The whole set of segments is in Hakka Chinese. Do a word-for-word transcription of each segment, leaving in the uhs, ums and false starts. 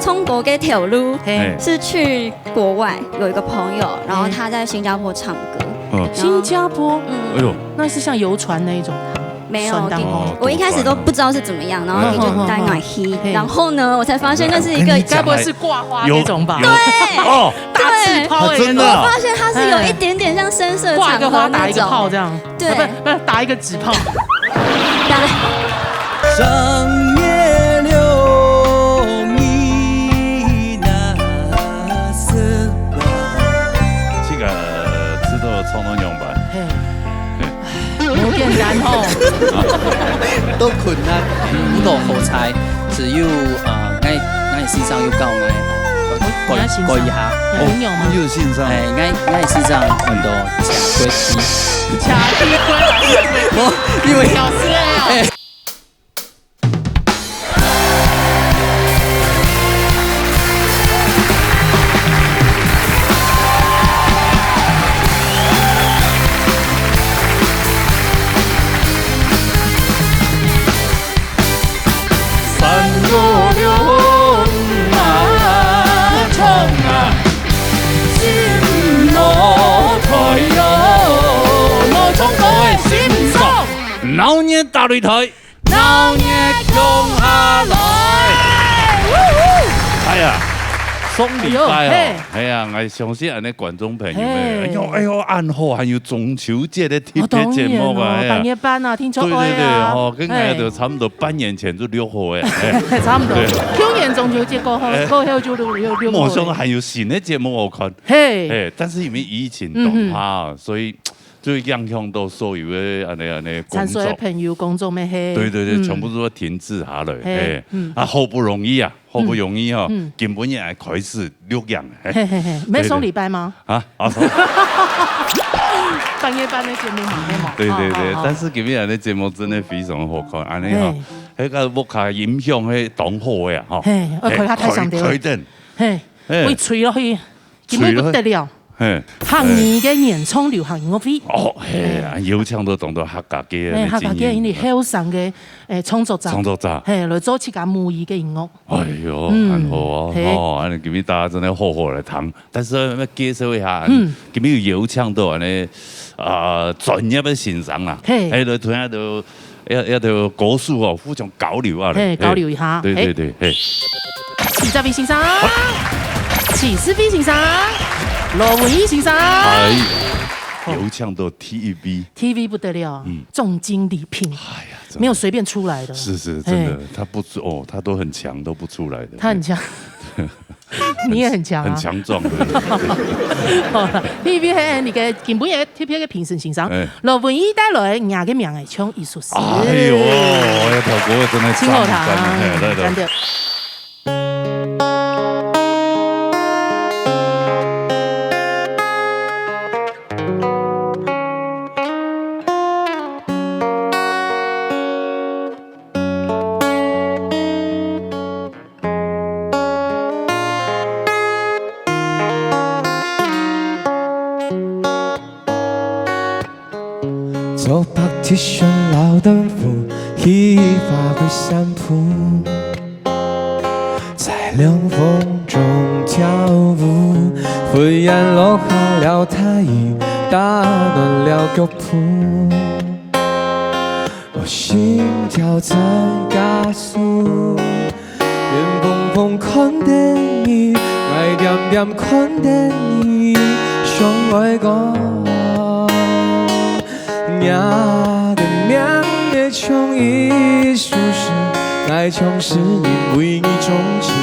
中國个頭路，嘿。是去國外有一個朋友，然後他在新加坡唱歌，嗯。新加坡，嗯。哎喲。那是像遊船那一種嗎？沒有，船當中。我一開始都不知道是怎麼樣，然後他就帶我去，嗯。然後呢，我才發現那是一個，哎，我跟你講，該不會是掛花那種吧？有，有。對。哦，大氣泡的那種。啊，真的啊。我發現它是有一點點像深色場合那種。掛一個花，打一個炮這樣。 對。啊，不，不，打一個紙炮。打。這個知道唱到仰般？嘿。嘿。無簡單吼。都困難，毋過好彩，只有，啊，𠊎，𠊎先生有教𠊎，改，你个先生，改一下。你有嗎？哦，你有先生？哎，𠊎，𠊎先生很多假规矩。 我因為小時候啊。哎。鬧熱打擂台，鬧熱共下來。哎呀，上禮拜哦，哎喲，嘿。哎呀，𠊎相信恁呢觀眾朋友們，嘿。哎喲，哎喲，恁好，還有中秋節个特別節目啊，哦，當然哦，哎呀。半夜班啊，聽說，對，對，對，哎呀，吼，跟𠊎都差不多半年前就錄好个，哎。差不多。對。舊年中秋節過後，哎。過後就錄，錄，錄好了。沒想到還有新的節目好看。嘿。哎，但是因為疫情當下，嗯哼。所以 就影響到所有个恁呢，恁呢工作。產業个朋友工作乜係。對，對，對，嗯。全部都要停滯下來，嘿，嘿。嗯。啊，好不容易啊，好不容易哦，嗯，嗯。今晡日還開始錄影，嘿。嘿，嘿，嘿，沒上禮拜嗎？對，對。啊，啊，上半夜班个節目嘛，對嗎？對，對，對，哦，哦，哦。但是今日个節目真的非常好看，恁呢吼，嘿。那個屋下音響係當好个啊，吼。嘿，要開較大聲點。嘿，開，開燈。嘿，嘿。會吹落去。 今晡日不得了，吹了。嘿。客語个原創流行音樂會。哦，嘿，嘿。啊，邀請到當多客家个，嘿，客家个，精英。因為後生个，誒，創作者。創作者。嘿，來做自家母語个音樂。哎喲，嗯，很好啊，嘿。哦，恁呢今日大家真的好好來聽，但是要介紹一下，嗯。今日有邀請到恁呢，呃，專業个先生啦，嘿。嘿，來同大家都 要，要對歌手哦，互相交流啊，嘿，嘿，交流一下。對，嘿。對，對，嘿。徐佳慧先生，徐世輝先生，羅文義先生。哎，哦。有請到T V B。T V不得了，嗯。重金禮聘，哎呀，真的。沒有隨便出來的。是，是，真的，嘿。他不是，哦，他都很強，都不出來的。他很強。 你也很強啊。很強壯，對。好了，T V B係你个今晡日特別个評審先生，哎。羅文義帶來若个名仔像一首詩。哎喲，哎呀，條歌真的讚，真好聽，讚，哎，來，來。真的。 做白鐵船撈豆腐，去花果山鋪，在涼風中跳舞。忽然落下了大雨，打亂了腳步。 我心跳在加速，遠方方看著你，𠊎恬恬看著你，想愛講，若个名仔像一首詩，𠊎唱詩因為你鍾情，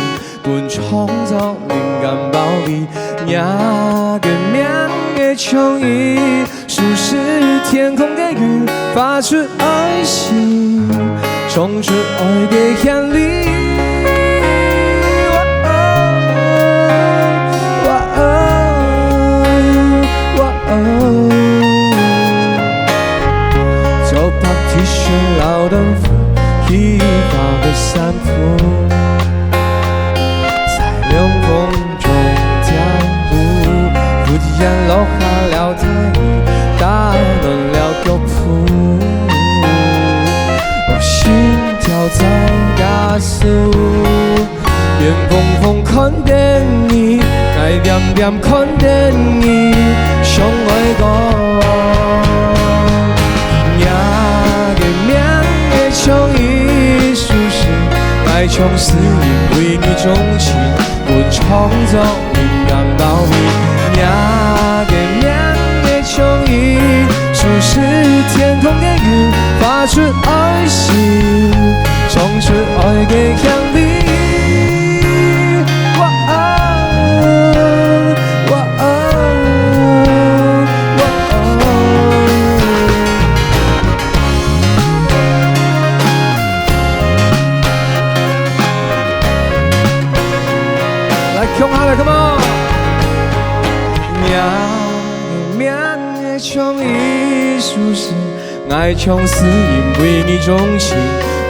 分創作靈感包圍。若个名仔像一首詩，天空个雲發出愛心，唱出愛个旋律。哇哦，哇哦，哇哦。 做白鐵船撈豆腐，去花果山鋪，在涼風中跳舞。忽然落下了大雨，打亂了腳步。我心跳在加速，遠方方眼看等你，想愛講，若个名仔像一首詩，𠊎唱詩因為你鍾情，分創作靈感到你。若个名仔像一首詩，天空个雲，發出愛心，唱出愛个響鈴。 哇哦，哇哦，哇哦。來，共下來，come on！若个名仔像一首詩， 𠊎唱詩因為你鍾情，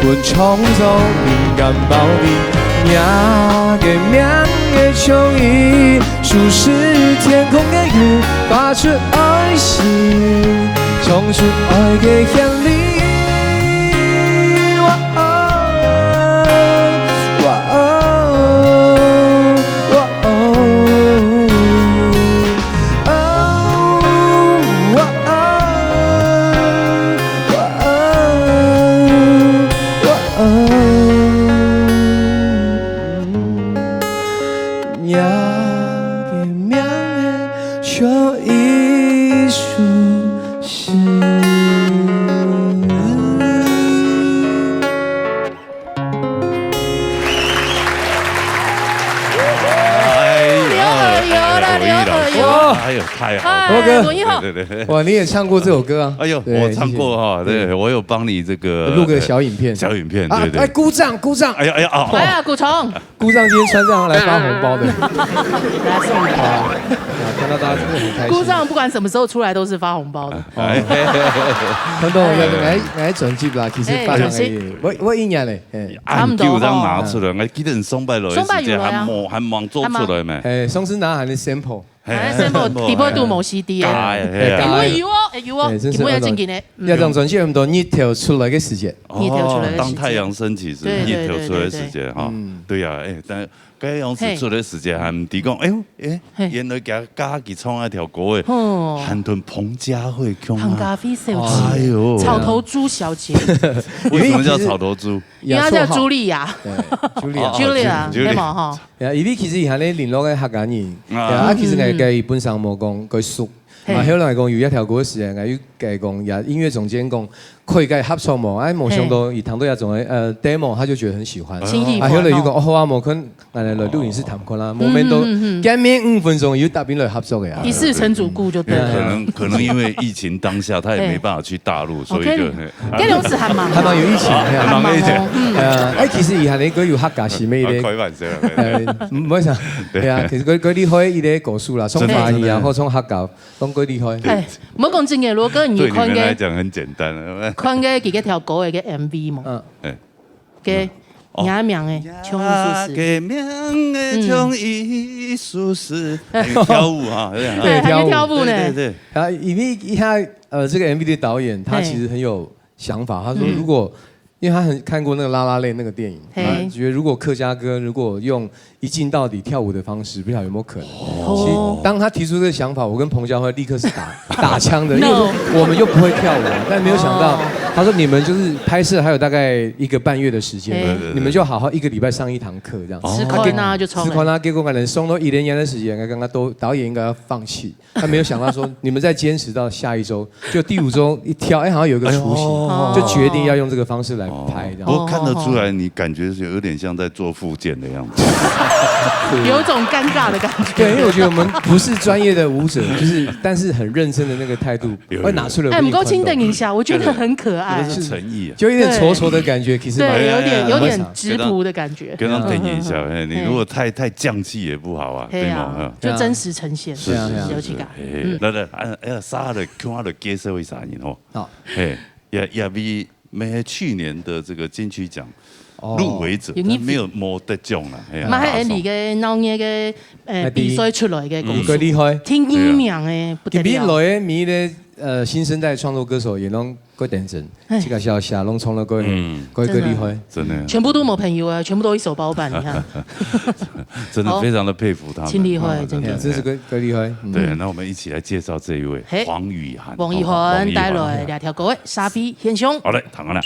分創作靈感到你。若个名仔像一首詩，天空个雲，發出愛心，唱出愛个旋律。哇哦，哇哦，哇哦。 哦，哇哦，哇哦，哇哦。若个名仔像一首詩。 哎呦，劉和友啦，刘和友。哎呦，太好了。哎，刘哥。文艺好。對，對，對。哇，你也唱過這首歌啊？哎呦，對，我唱過哈，謝謝。對，我有幫你這個，錄個小影片。小影片，啊，對，對。哎，鼓掌，鼓掌。哎呀，哎呀，哦。哎呀，鼓掌。鼓掌今天穿這樣來發紅包的。來送你。哇，看到大家真的很開心。鼓掌，不管什麼時候出來都是發紅包的。哎。看到，哎。來，來專輯啦，其實發行而已。哎，是。我，我一年嘞，哎。差不多哦。啊，你就有張拿出來，我記得你上擺來的時間，上擺有來啊。還無，還無做出來咩？還無。哎，上次拿還是sample。 哎，sample，底部都無C D啊。哎，哎，哎，有哦，有哦，哎，真是有正經个。嗯。這張專輯有很多日頭出來个時節。日頭出來个時節。哦，當太陽升起時，對，對，日頭出來个時節哈。對，對，對，對。嗯。對呀，哎，但該樣子出來个時節還毋知講，哎呦，哎，嘿。原來佢，佢唱該條歌个，哦。還同彭佳慧共下。彭佳慧小姐。哎呦。草頭朱小姐。為什麼叫草頭朱？因為她叫茱莉亞。對，茱莉亞。哦，哦，Julia，Julia。對嘛，哈。 呀，因為其實佢還係零六个客家人，啊。呀，啊，其實𠊎，嗯。佢本身無講過熟。嘿。啊，後來講有一條歌个時間，𠊎又佢講，呀，音樂總監講，可以跟佢合作無？哎，無想到佢聽到這種个，呃，demo，他就覺得很喜歡。心意。啊，後來又講，哦，好啊，無可能，來，來，來錄音室談看啦。嗯，無面都，嗯，嗯，嗯。見面五分鐘又答應來合作个啊。一試成主顧就對了。可能，可能因為疫情當下，他也沒辦法去大陸，所以就，OK，嘿。 該當時還蠻忙。還蠻有疫情，嘿啊。還蠻忙个疫情。嗯。呃，哎，其實佢還有一個有客家心个一個，啊，開玩笑啦，呃，毋會想，對。對啊，其實佢，佢厲害一個歌手啦，唱華語啊，真的，真的。或唱客家，攏佢厲害。哎，毋好講真个，羅哥，你看該，對你們來講很簡單啊。看該幾個條歌个一個M V嘛。嗯。哎。該，哦。若名仔，像一首詩。若个名仔，嗯。像一首詩。哎，跳舞哈，對啊。對，還有跳舞呢。對，對，對。啊，因為一下，呃，這個M V的導演，他其實很有 想法。他說，嗯。如果，因為他很看過那個《La La Land》那個電影，嘿。他覺得如果客家歌如果用一鏡到底跳舞的方式，不曉得有沒有可能。哦。其實當他提出這個想法，我跟彭佳慧立刻是打，打槍的，因為我說，No。我們又不會跳舞啊，但沒有想到，哦。他說你們就是拍攝還有大概一個半月的時間，嘿。對，對，對。你們就好好一個禮拜上一堂課這樣子。試看啊，就衝了。試看啊，結果可能上到一兩年的時間，剛剛都，導演應該要放棄。 他沒有想到說，你們再堅持到下一週，就第五週一跳，哎，好像有一個雛形，哎呦。就決定要用這個方式來拍，哦。這樣。不過看得出來，你感覺是有點像在做復健的樣子。有一種尷尬的感覺。對，因為我覺得我們不是專業的舞者，就是，但是很認真的那個態度，有，有。會拿出來給你看到。哎，毋過請等一下，我覺得很可愛。這是誠意啊。就有點挫挫的感覺，其實蠻，對，有點，有點質樸的感覺。 跟他等一下，嗯。嘿，你如果太，太降氣也不好啊，嘿啊，對嗎？嗯。就真實呈現，是，是，是，有趣感。是，嘿，嗯。來，來，哎，哎呀，三個，看下就介紹一下人吼。好。嘿，也，也為，乜係去年的這個金曲獎哦。入圍者，有入圍。但沒有，無得獎啦，嘿啊，嘛係Andy个鬧熱个，呃，哎，第一。比賽出來个歌手，嗯。過厲害。第一名个，不得了。今年來个每一個，呃，新生代創作歌手也攏个等人，嘿。这个小谢龙冲了个，嗯。个个厉害。真的。全部都没朋友啊，全部都一手包办，你看。真的非常的佩服他们。好。真厉害，啊，真的。哎呀，这是个，个厉害。嗯。对，那我们一起来介绍这一位，嘿。黄雨涵。黄雨涵，好不好？黄雨涵。带来两条歌，沙比现象。好嘞，躺下来。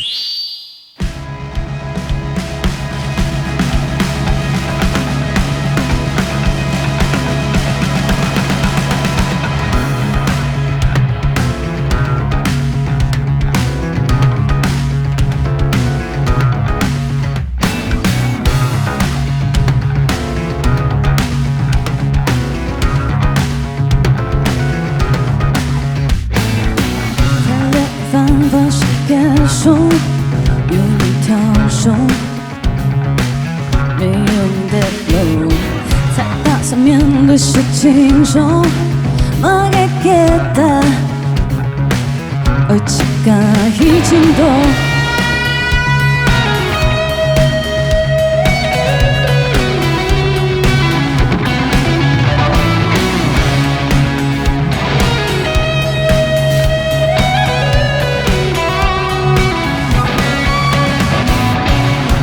没用的路，才打算面对是轻松，么个给的，而且敢一起动。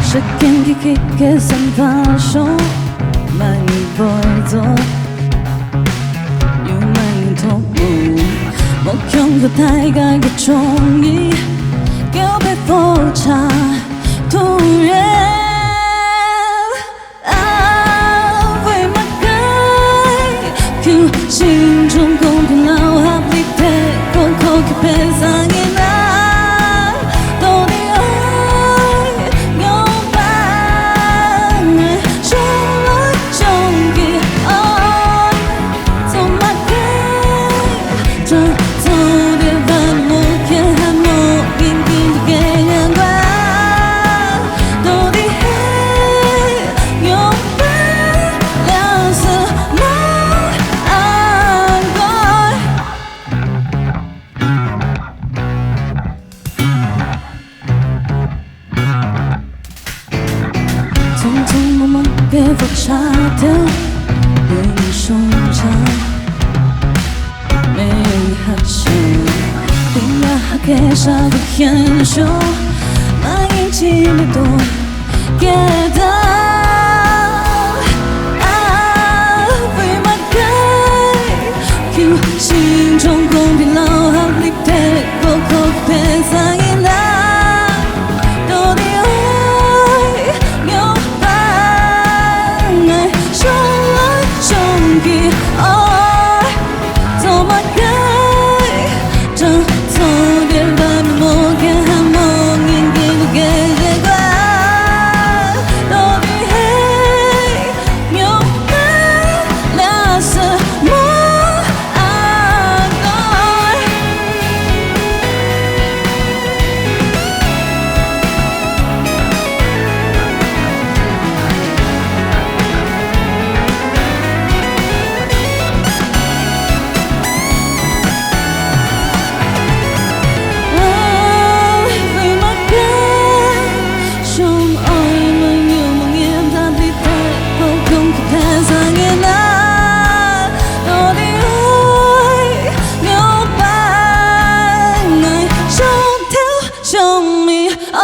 时间一个个散发手，慢一步走，有慢一头目，目标和大家个中意，告别火车，突然。 啊，为么个？就心中公平老合理的，空空去陪上一那，到底爱用办爱，什么终极爱？ 匆匆忙忙个火车头，人手上，没有合适，定要还给啥个感受，那一起的多，给的，啊，为么个？心中公平老合理的。 哇哦！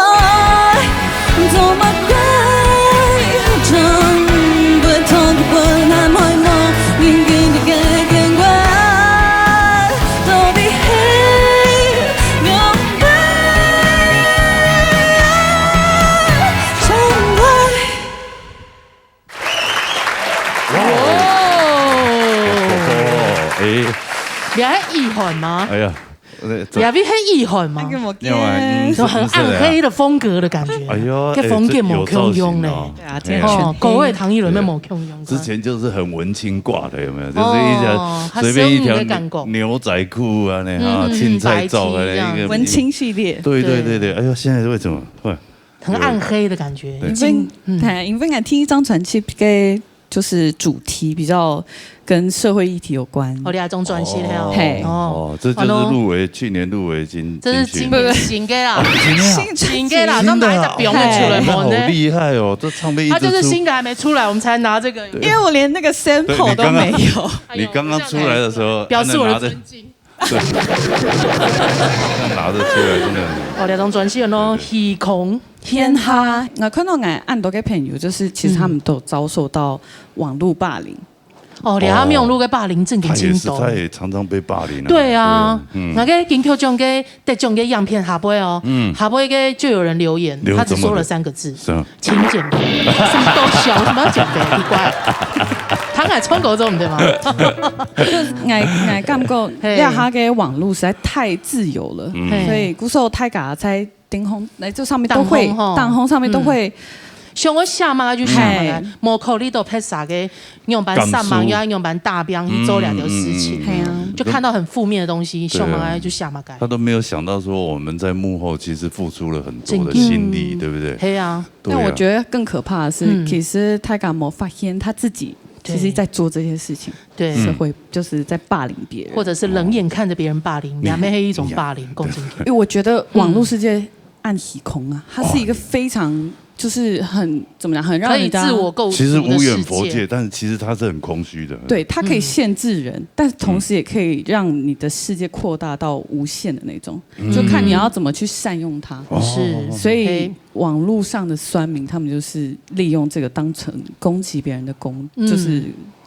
哦，哎。你还意涵吗？哎呀，呃，这你还会很意涵吗？那个我另外，嗯，就很暗黑的风格的感觉。哎呦，这风格哎，这有造型哦。蛮共样嘞。对啊，这个哦，全黑。各位唐艺人没有共样。之前就是很文青挂的，有没有？就是一条，哦，随便一条他生命的感觉。牛仔裤啊，那哈，嗯，嗯，嗯，青菜照啊，白T一样。一个文青系列。对，对，对，对。对。哎呦，现在为什么？哇。 很暗黑的感觉。对。因为，嗯。对，因为俺第一张专辑个就是主题比较跟社会议题有关。哦，你还中专辑了哦。嘿。哦。哦，这就是入围，去年入围金，这是今年新的啦。金曲。哦，今年啊。新专辑。新的啦，新的啊。那哪一个表演出来呢？哦，那好厉害哦，这唱片一直出。他就是新的还没出来，我们才拿这个。对。因为我连那个sample都没有。对，你刚刚，哎呦，你刚刚出来的时候，表示我的尊敬。这样拿得出来，真的很。哦，两张专辑哦，虚空。天下，我看到俺恁多个朋友，就是其实他们都遭受到网络霸凌。哦，两下面网络个霸凌正经他也是，真多。他也常常被霸凌啊。对啊，嗯那个金曲奖个得奖个影片下背哦，下背个就有人留言，留他只说了三个字，是啊，请减肥。什么都小，为什么要减肥？奇怪，他敢穿高中对吗？就是俺俺感觉嘿这下个网络实在太自由了，嘿所以古时候大家在顶红，那这上面都会，当红吼当红上面都会，像我写嘛就写嘛嘿，无考虑到拍啥个，用班上忙感受呀，用班大兵去做两条事情，嗯嘿啊，就看到很负面的东西，对啊想嘛就写嘛改。他都没有想到说我们在幕后其实付出了很多的真的心力，对不对？嘿啊，对啊那我觉得更可怕的是，嗯其实泰嘎莫发现他自己对其实在做这些事情，对，是会就是在霸凌别人。或者是冷眼看着别人霸凌，也没有一种霸凌，共进。因为我觉得网络世界暗虚空啊，它是一个非常就是很怎么讲，很让可以人家自我构筑其实无的世远佛界。界，但是其实它是很空虚的。对，它可以限制人，但是同时也可以让你的世界扩大到无限的那种，就看你要怎么去善用它。哦所以嘿网络上的酸民，他们就是利用这个当成攻击别人的工，嗯就是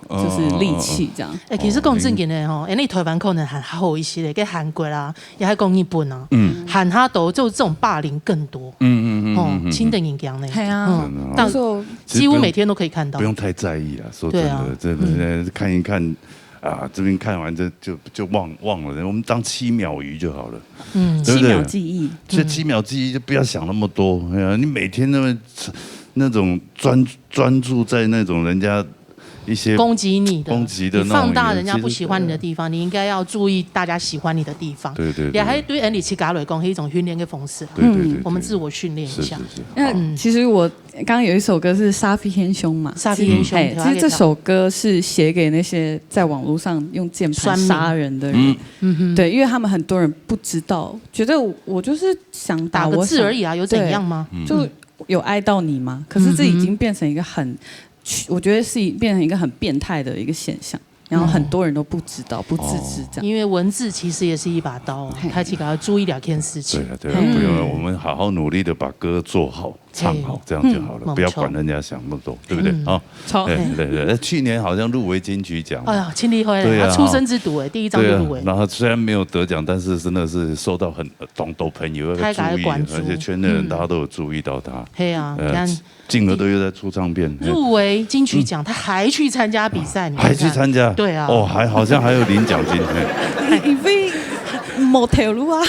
嗯就是利器这样。哎，其实讲正经的吼，哎，你台湾可能还好一些嘞，跟韩国啦，也还讲日本啊，嗯，韩哈斗就这种霸凌更多，嗯嗯嗯哦嗯，嗯，亲等人讲呢，嘿啊嗯真的哦但说几乎每天都可以看到不。用太在意啦。说真对啊的，这个看一看啊，这边看完这就就忘忘了，我们当七秒鱼就好了。嗯，对不对七秒记忆，这七秒记忆就不要想那么多。哎呀，你每天那么那种专专注在那种人家一些攻击你的，攻击的那种你放大人家不喜欢你的地方，你应该要注意大家喜欢你的地方。对对对也还对 Andy 自家来讲，是一种训练的方式啦。对对对，我们自我训练一下。是是是，那其实我刚刚有一首歌是《沙皮天兄》嘛，沙皮天兄哎，对其实这首歌是写给那些在网络上用键盘杀人的人，嗯嗯哼，对，因为他们很多人不知道，觉得我我就是想打个我想字而已啊，有怎样吗？就有爱到你吗？可是这已经变成一个很，我觉得是变成一个很变态的一个现象，然后很多人都不知道、不自知这样。因为文字其实也是一把刀啊嘿，他自己要注意两件事情对。啊对啊，嗯不用了，我们好好努力的把歌做好、唱好，这样就好了，嗯不要管人家想那么多，对不对？啊，好哎，对对，去年好像入围金曲奖。哎呀，亲力会对啊他出生之毒哎，第一张对啊就入围，。然后虽然没有得奖，但是真的是受到很多朋友的他也注意，关注而且圈内人大家都有注意到他。嘿啊，你呃看进而都又在出唱片，嘿入围金曲奖，他还去参加比赛，你看还去参加，对啊哦，还好像还有领奖金，嘿，因为没头路啊。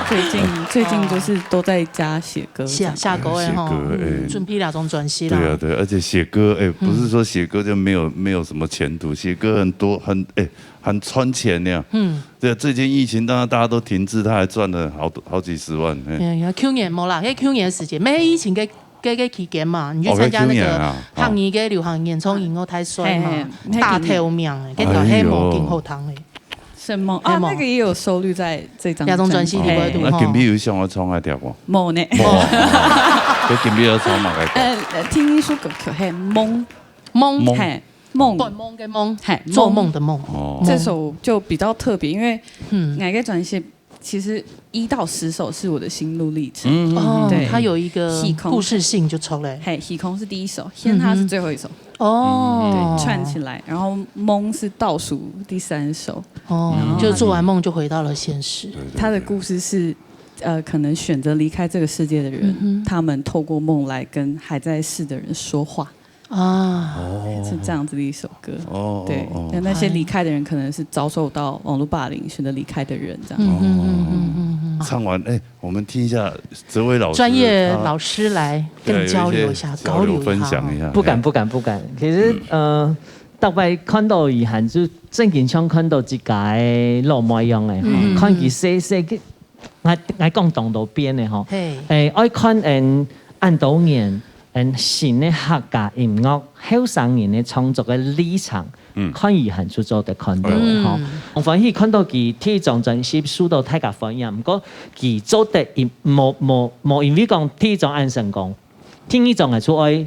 最近最近就是都在家写歌，写写歌的吼，写歌哎准备两张专辑对啊，啦。对，而且写歌，哎，不是说写歌就没有没有什么前途，写歌很多很哎很赚钱呢。嗯，对，最近疫情，当然大家都停滞，他还赚了好多好几十万。哎，哎呀，去年无啦，迄去年的时间，没疫情个个个期间嘛，你去哦参加那个去年啊汉语个流行演唱音乐大赛嘛嘿，嘿大头名，哎，跟个黑毛挺后堂哎，什么啊？什么那个也有收录在这张两张专辑里面嘿对那金碧有想要唱爱听歌？没呢。哇，这金碧要唱嘛来讲。呃，听一首歌曲，嘿，梦，梦梦嘿，梦，短梦跟梦，嘿做梦的梦，哦，这首就比较特别，因为嗯，哪个专辑其实一到十首是我的心路历程。嗯哦对，它有一个虚空故事性就出来，嘿，虚空是第一首，天他是最后一首，哦，对，串起来，然后梦是倒数第三首。哦，就做完梦就回到了现实，他的故事是，呃，可能选择离开这个世界的人，嗯哼他们透过梦来跟还在世的人说话，啊，是这样子的一首歌。哦，对哦，那那些离开的人可能是遭受到网络霸凌，选择离开的人这样。嗯嗯嗯嗯嗯嗯，唱完，哎，我们听一下哲伟老师专业他老师来跟你交流一下，对有一些交流交流分享一下，不敢不敢不敢。其实呃，大概看到以后就正经像看到自家个老模样个，嗯看佢细细个，我我讲当多遍个吼。嘿，诶，爱看嗯恁多年，嗯新个客家音乐，后生人个创作个历程，看以后就做得看到个吼。我欢喜看到佢第一张专辑受到大家欢迎，毋过佢做得一无无无因为讲第一张恁成功，第二张个出爱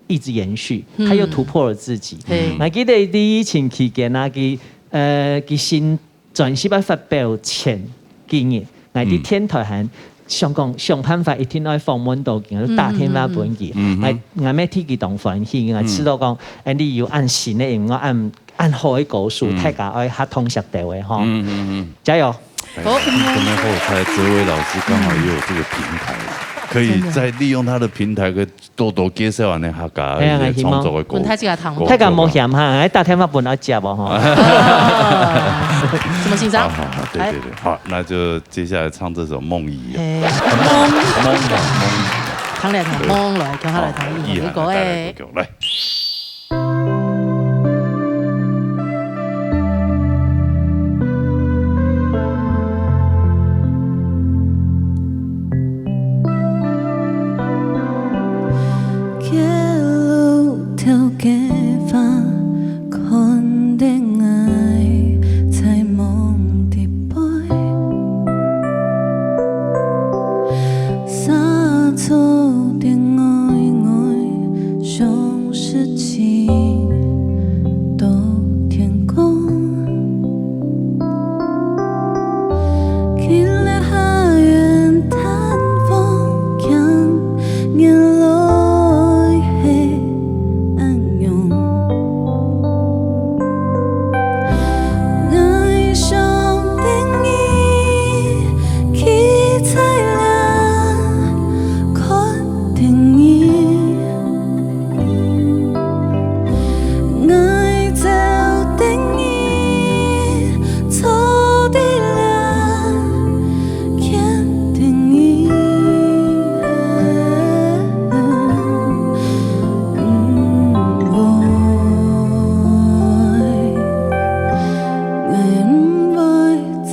一直延续，他又突破了自己。嘿还记得第一期期间啊，佢呃，佢新專輯愛發表前幾日，𠊎在電台還想講，想辦法一定愛訪問到佢，就打電話分佢。嗯。嗯哼。𠊎，𠊎乜替佢當歡喜，𠊎知道講，嗯。哎，你有恁新个音樂，恁，恁好个歌手，嗯。大家愛較通惜到个吼。嗯，嗯，嗯。加油！哎，好。真的後台哲偉老師剛好也有這個平台，可以再利用他的平台跟 多多介紹恁呢客家个一些創作个歌，哎呀，希望分大家聽。歌，大家莫嫌哈，哎，打電話分𠊎接哦，吼。什麼欣賞？好，好，好，對，哎。對，對，好，那就接下來唱這首《夢遺》啊。嘿，夢。夢啊，夢。聽來聽，對。夢來，聽下來聽，好，好，厲害，這個，哎。帶來歌曲，來。 街路頭个花，看得𠊎在夢裡飛。沙洲的呆呆，像是情到天光。 今日下園探訪，強忍落去恁樣。𠊎想等你，企在這看等你。 𠊎走等你，坐在這看等你。毋會，𠊎毋會走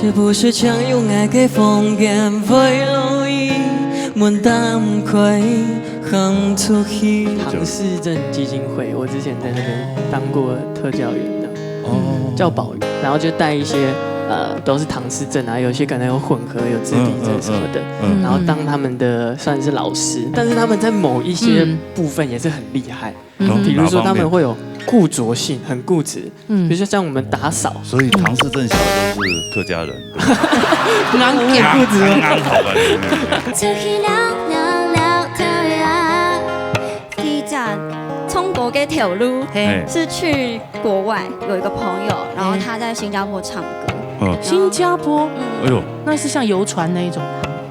这不是常用爱的风言，为了你，门打不开，行出去。唐氏症基金会，我之前在那边当过特教员的，哦，叫宝仪，然后就带一些呃都是唐氏症啊，有些可能有混合有自闭症什么的，嗯嗯嗯嗯嗯。然后当他们的算是老师，但是他们在某一些嗯部分也是很厉害。嗯，比如说他们会有固着性，很固执，嗯，比如说像我们打扫，所以唐氏症小孩都是客家人，硬固执，硬硬头发。出去聊聊聊天啊。其实冲哥个头路嘿，是去国外有一个朋友，然后他在新加坡唱歌，嗯，新加坡，嗯，哎呦，那是像游船那一种吗？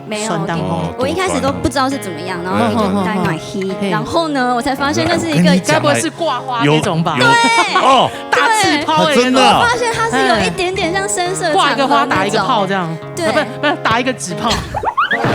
没有，船当中。哦，我一开始都不知道是怎么样，然后就带暖气，嘿，然后呢，我才发现那是一个，该不会是挂花那种吧？有，有，对，哦，大气泡的那种。真的啊。我发现它是有一点点像深色长河那种。挂一个花，打一个泡这样。对。啊，不，不，打一个纸泡。打个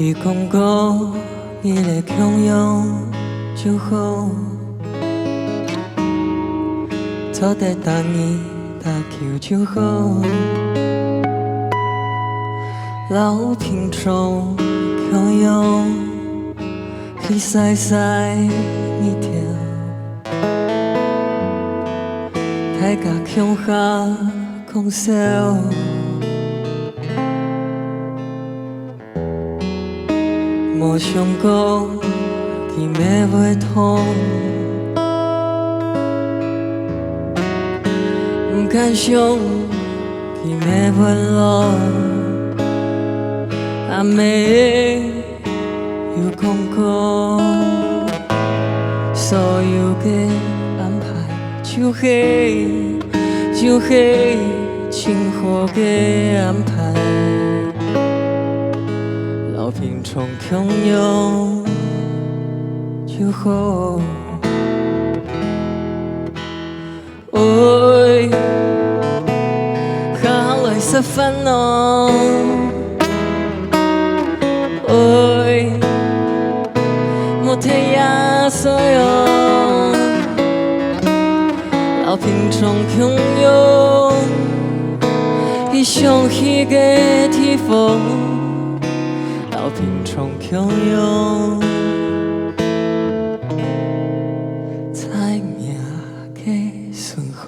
佢讲过，你个共样就好，做得搭你搭球就好。老平常共样，去晒晒日头，大家共下共笑。 無想過佢乜會痛，毋敢想佢乜會老。阿姆有講過，所有个安排 就係，就係盡好个安排，摎平常共樣就好。愛，下來食飯囉。 愛，莫忒夜睡哦，摎平常共樣，去想去个地方，摎平常共樣，在若个身後。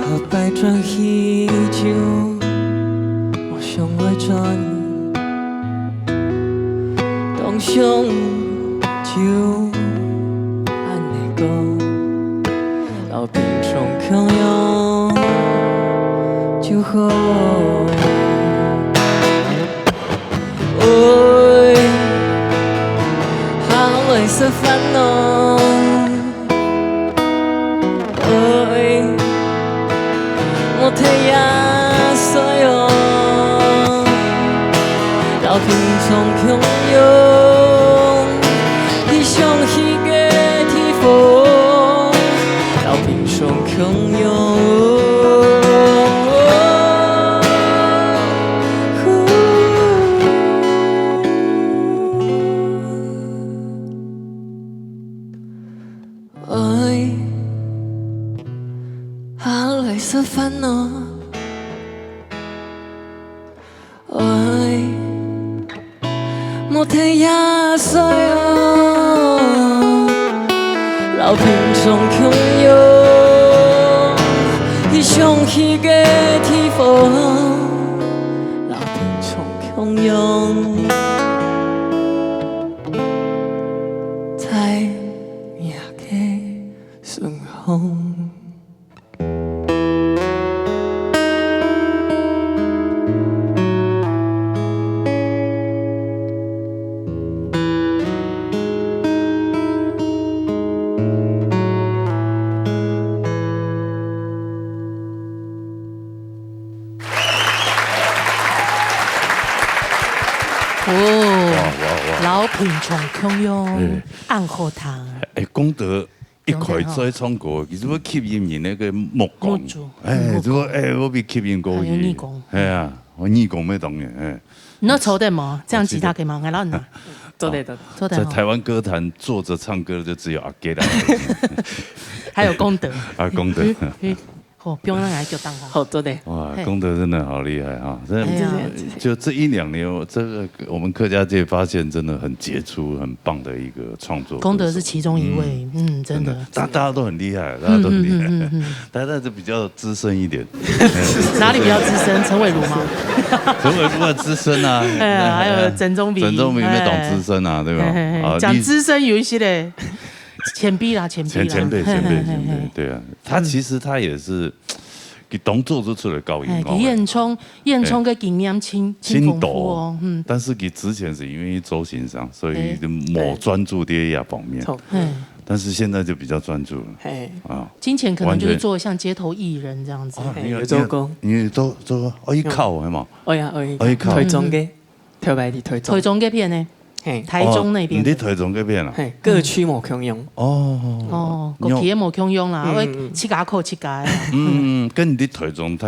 逐擺轉去就無想愛轉，當想就恁呢講，摎平常共樣就好。愛，下來食飯囉。 愛，莫忒夜睡哦，摎平常共樣，去想去个地方，摎平常共樣。 愛，下來食飯囉。愛，莫忒夜睡哦，摎平常共樣，去想去个地方，摎平常共樣。 在若个身後。哦，哇，哇，哇。摎平常共樣，哎。恁好聽。哎，功德一開始唱歌，其實會吸引人那個目光。目珠，哎，目光。就說，哎，我被吸引過去。還有耳公。哎呀，我耳公沒當然，哎。你那抽的嗎？這樣吉他可以嗎？我記得。來，你。做得，做得。做得哈。在台灣歌壇坐著唱歌的就只有阿吉啦。還有功德。啊，功德。嗯，嗯。 好，不用讓他叫蛋糕。好，做得。哇，嘿。功德真的好厲害哈！真的，哎呀。就這一兩年，我這個我們客家界發現真的很傑出、很棒的一個創作歌手。功德是其中一位，嗯，嗯，真的。真的，大，大家都很厲害，大家都很厲害。嗯，嗯，嗯，嗯，嗯。大家是比較資深一點。哪裡比較資深？陳偉儒嗎？陳偉儒很資深啊。哎呀，還有曾宗明。曾宗明也當資深啊，哎。對吧？嘿，嘿，嘿。啊，你講資深有一些嘞，前輩啦，前輩啦。前，前輩，前輩，嘿，嘿，嘿，前輩，嘿。對啊。 他其實他也是，佢當做就出來教音樂的。哎，佢演唱，演唱个經驗真，真豐富哦，真多，嗯。但是佢之前是因為做先生，所以就無專注在這方面。哎，對。嗯。但是現在就比較專注了。嘿。啊，之前可能就是做像街頭藝人這樣子。完全。啊，嘿，你有，有做過。你有，你有做，做過？哦，佢口，嗯。係嘛？哦呀，哦呀，哦，佢口。台中个。 頭擺佇台中。台中該片呢？嘿。台中那邊的。哦，你在台中該片啊？嘿，各區無共樣。哦。哦，各區也無共樣啦，嗯，嗯，嗯。我自家靠自家的啦。嗯，嗯，嗯，該你在台中大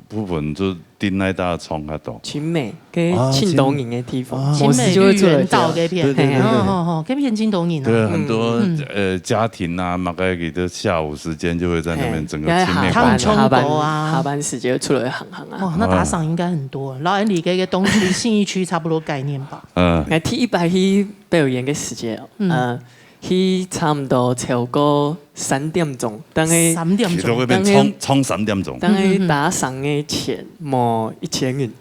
部分就在哪搭唱較多？景美，該啊，盡多人的地方，景，啊。無事就會出來走。景美綠園道該片。對，對，對，對。哦，哦，哦，該片盡多人啊。對，很多，嗯。呃，家庭啊，嘛，該個下午時間就會在那邊整個景美，嘿，該下班，景美逛逛。下班，下班，下班啊。下班時間就出來行行啊。哇，那打賞應該很多。啊。然後你這個東區，信義區差不多概念吧？ 嗯。𠊎第一擺去表演个時節哦，嗯。呃，去差毋多超過三點鐘，但係三點鐘。其實會變長，長三點鐘。但係打賞个錢無一千銀。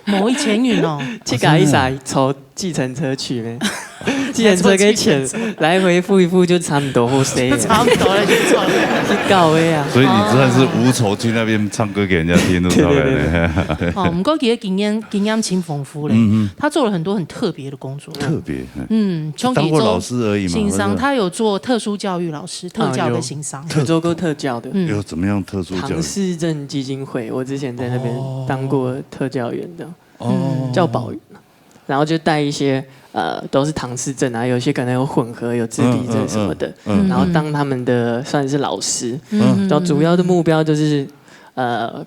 無一千銀哦。自家一儕坐計程車去咩？計程車个錢來回付一付就差毋多好勢。差毋多了，就賺了。去搞个啊。所以你真的是無酬去那邊唱歌給人家聽，對不對？對，對，對，對。哦，毋過佢个經驗，經驗真豐富嘞。嗯，嗯。他做了很多很特別的工作。特別，嗯。嗯，像佢做當過老師而已嘛，先生，是不是？他有做特殊教育老師，特教的先生。啊，有。有做過特教的。嗯。有怎麼樣特殊教育？唐氏症基金會，我之前在那邊當過特教員的。哦。哦。嗯。叫保育。然後就帶一些，呃，都是唐氏症啊，有些可能有混合，有自閉症什麼的，嗯，嗯，嗯，嗯。然後當他們的算是老師。嗯。然後主要的目標就是，呃，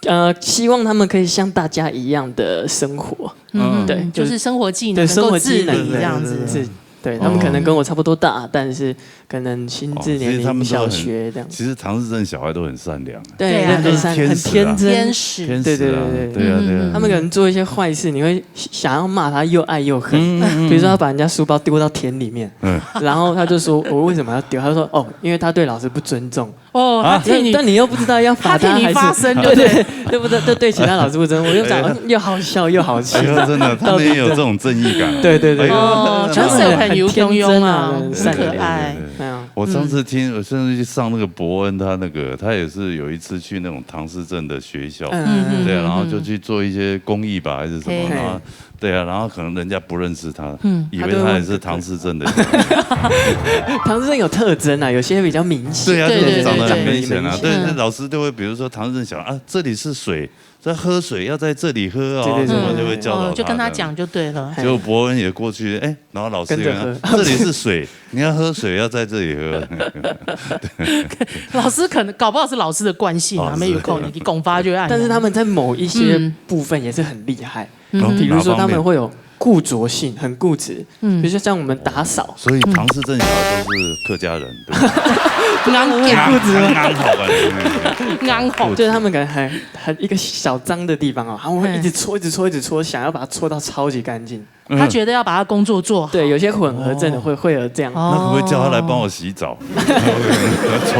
呃，希望他們可以像大家一樣的生活。嗯，對，就是生活技能能夠自理這樣子。對，生活技能，對，對，對，對。是，對，他們可能跟我差不多大，但是可能心智年齡小學這樣。哦，其實他們都很，其實唐氏症小孩都很善良。對，對啊。很善，很天真。天使啊。天使。天使。對，對，對，對。對啊，對啊。嗯。他們可能做一些壞事，你會想要罵他，又愛又恨。嗯，嗯，嗯。比如說他把人家書包丟到田裡面，嗯。然後他就說：「我為什麼要丟？」他說：「哦，因為他對老師不尊重。」 哦，啊。他替你，但，但你又不知道要罰他還是，他替你發聲，對不對？對，對不對？對，對其他老師不尊重，我就想，哎呀。嗯，又好笑又好气，哎呀，真的，他們也有這種正義感。對，對，對。哎呀，哦，真的很有教養啊，很天真啊，很善良。很可愛。對，對，對。哎呀。我上次聽，我上次去上那個伯恩，他那個，他也是有一次去那種唐氏症的學校，嗯，嗯，對，嗯，然後就去做一些公益吧，還是什麼，嘿。然後 對啊，然後可能人家不認識他，嗯。以為他也是唐氏症的。唐氏症有特徵啊，有些比較明顯。對啊，對，對，對，這種長得很明顯啊。對，對，對，對。對，那老師就會，比如說唐氏症小孩啊，這裡是水，這喝水要在這裡喝哦，對，對，對，什麼就會教導他。哦，就跟他講就對了。結果伯恩也過去，哎，然後老師也跟他，跟著喝。這裡是水，你要喝水要在這裡喝。老師可能，搞不好是老師的慣性啊，哦，沒有空，是。你講法就會按呢。但是他們在某一些，嗯。部分也是很厲害。 嗯哼。比如說他們會有固著性，很固執，嗯。比如說像我們打掃，所以唐氏症小孩都是客家人，對不對？硬硬。很固執嗎？硬硬好吧，硬硬好。就是他們可能很，很一個小髒的地方哦，他們會一直搓，嗯。一直搓，一直搓，想要把它搓到超級乾淨。嗯。他覺得要把他工作做好。對，有些混合症的會，哦。會有這樣。哦。那可不可以叫他來幫我洗澡？搓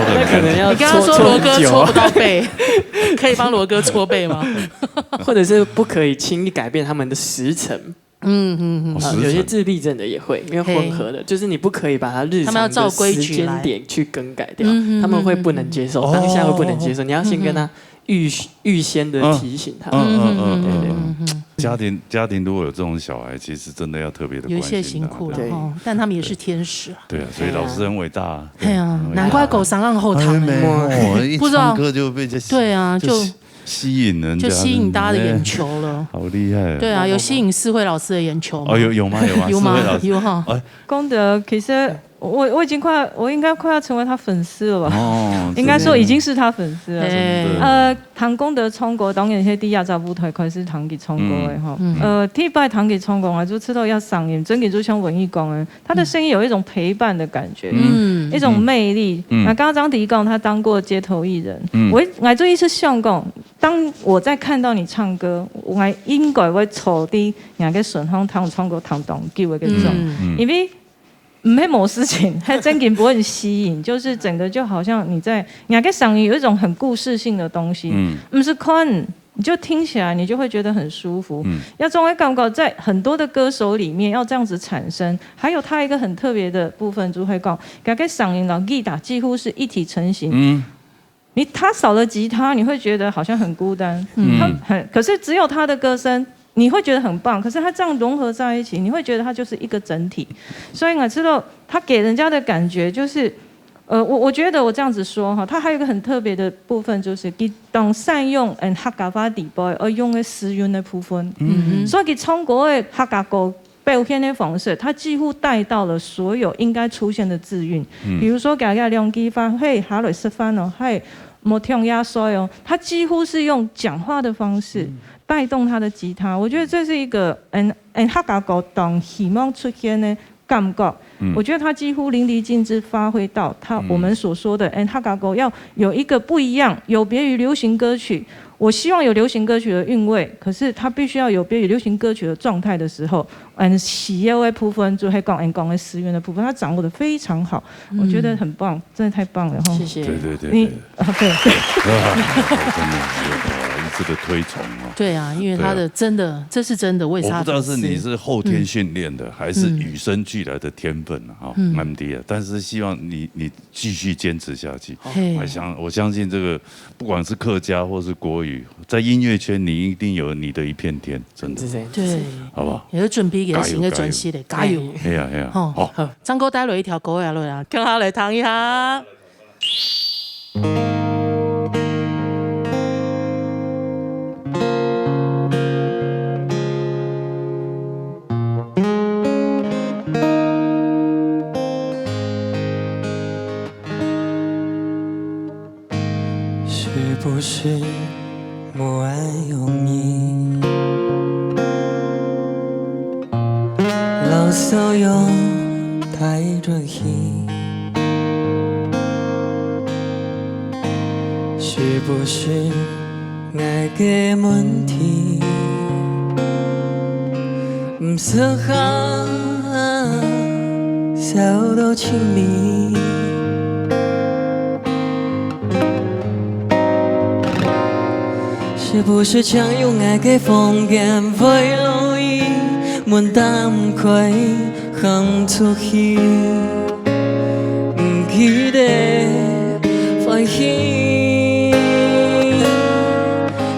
得很乾淨。那可能要搓，你跟他說羅哥搓不到背，搓很久啊。可以幫羅哥搓背嗎？ 或者是不可以輕易改變他們的時辰。嗯，嗯，嗯。哦，啊，時辰。有些自閉症的也會，因為混合的，嘿。就是你不可以把他日常的時間點去更改掉，他們要照規矩來。嗯，嗯，嗯，嗯，嗯。當下會不能接受，哦。你要先跟他預，預先地提醒他。嗯，嗯，嗯，嗯，嗯，嗯，嗯。對，對，對。嗯，嗯，嗯。家庭，家庭如果有這種小孩，其實真的要特別地關心他，有一些辛苦啦，對。吼，但他們也是天使啊。對啊，所以老師很偉大啊。哎呀，對啊。難怪歌聲恁好聽欸。哎，沒有，一唱歌就被這，不知道。對啊，就就吸引人家，就吸引大家的眼球了。哎，好厉害。对啊，有吸引世慧老师的眼球吗？哦，有，有吗？有吗？有吗？世慧老师。有哈。哎。功德，其实我，我已经快，我应该快要成为他粉丝了吧？哦，应该说已经是他粉丝了。真的。哎。真的。呃，听功德唱歌，当然是第一只舞台开始听佢唱歌的哈。嗯。嗯。呃，第一摆听佢唱歌，我就知道佢个声音，真个就像文艺讲的，他的声音有一种陪伴的感觉，嗯。一种魅力。嗯。那刚刚张迪讲，他当过街头艺人，嗯。我，我最一次想讲，当我在看到你唱歌，我应该会坐在你个身上听唱歌，听当久的那种，嗯。嗯。因为毋係無事情，還真个會很吸引，就是整个就好像你在，你个声音有一种很故事性的东西，嗯。毋使看，你就听起来，你就会觉得很舒服。嗯。那種的感觉在很多的歌手里面要这样子产生，还有他一个很特别的部分，就会讲，佢个声音跟吉他几乎是一体成型。嗯。你，他少了吉他，你会觉得好像很孤单。嗯。他很，可是只有他的歌声，你会觉得很棒。可是他这样融合在一起，你会觉得他就是一个整体。所以我知道他给人家的感觉就是，呃，我，我觉得我这样子说哈，他还有一个很特别的部分，就是佢當善用嗯客家话底背而用的诗韵的部分。嗯。所以佢唱歌的客家歌表现的方式，他几乎带到了所有应该出现的字韵。嗯。比如说，佢个兩句话，嘿，下來食飯哦，嘿，莫聽耶穌哦，他几乎是用讲话的方式，嗯。带动他的吉他。我觉得这是一个，嗯，嗯，客家歌当希望出现的感觉。嗯。我觉得他几乎淋漓尽致发挥到他，嗯。我们所说的，嗯，客家歌要有一个不一样，有别于流行歌曲。我希望有流行歌曲的韵味，可是它必须要有别于流行歌曲的状态的时候，嗯，需要的部分就会讲，嗯，讲的词源的部分，他掌握得非常好，我觉得很棒，嗯。真的太棒了哈。谢谢。对，对，对，你，对。啊，对，对。真的是，哇，一直的推崇哦。对啊，因为他的，对啊。真的，这是真的，我也是他的粉丝。我不知道是你是后天训练的，嗯。还是与生俱来的天分啊，哈，嗯。蛮低的。但是希望你，你继续坚持下去。嘿。我相，我相信这个，不管是客家或是国语，在音乐圈，你一定有你的一片天，真的。是这样。对。好不好？也要准备给他新的专辑的，加油，加油。加油。哎呀，哎呀，吼，好。好，张哥带了一条歌要落啊，跟他来听一下。 是不是我爱用你，老早用太热心？是不是 爱个问题，毋适合受到亲密。是不是常用爱个方言会容易门打毋开？ 行出去，毋记得欢喜。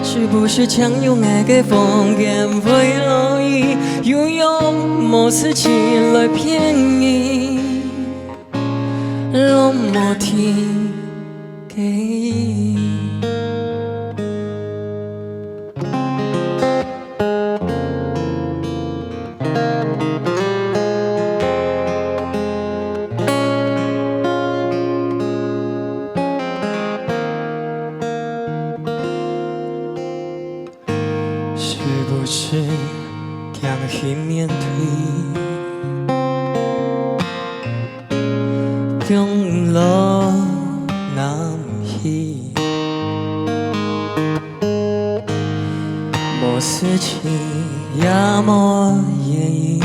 是不是常用爱个方言会容易，又用无事情来骗你，拢无听见。 是不是强行面对？ 中路难去，无事情也无原因，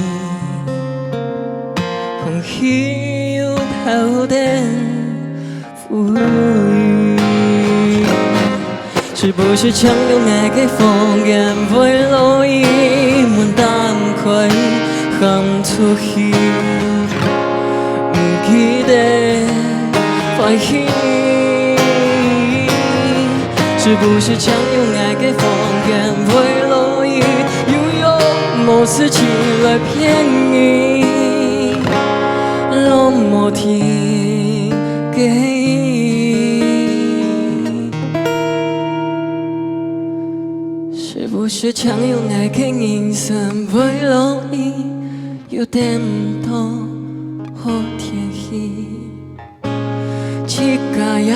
空虚又头疼无语。 是不是常用爱个方言会容易门打毋开，行出去，毋记得欢喜。是不是常用爱个方言会容易，又用无事情来骗你，拢无听见。不是常有愛个人生會容易，有等毋到好天氣，自家也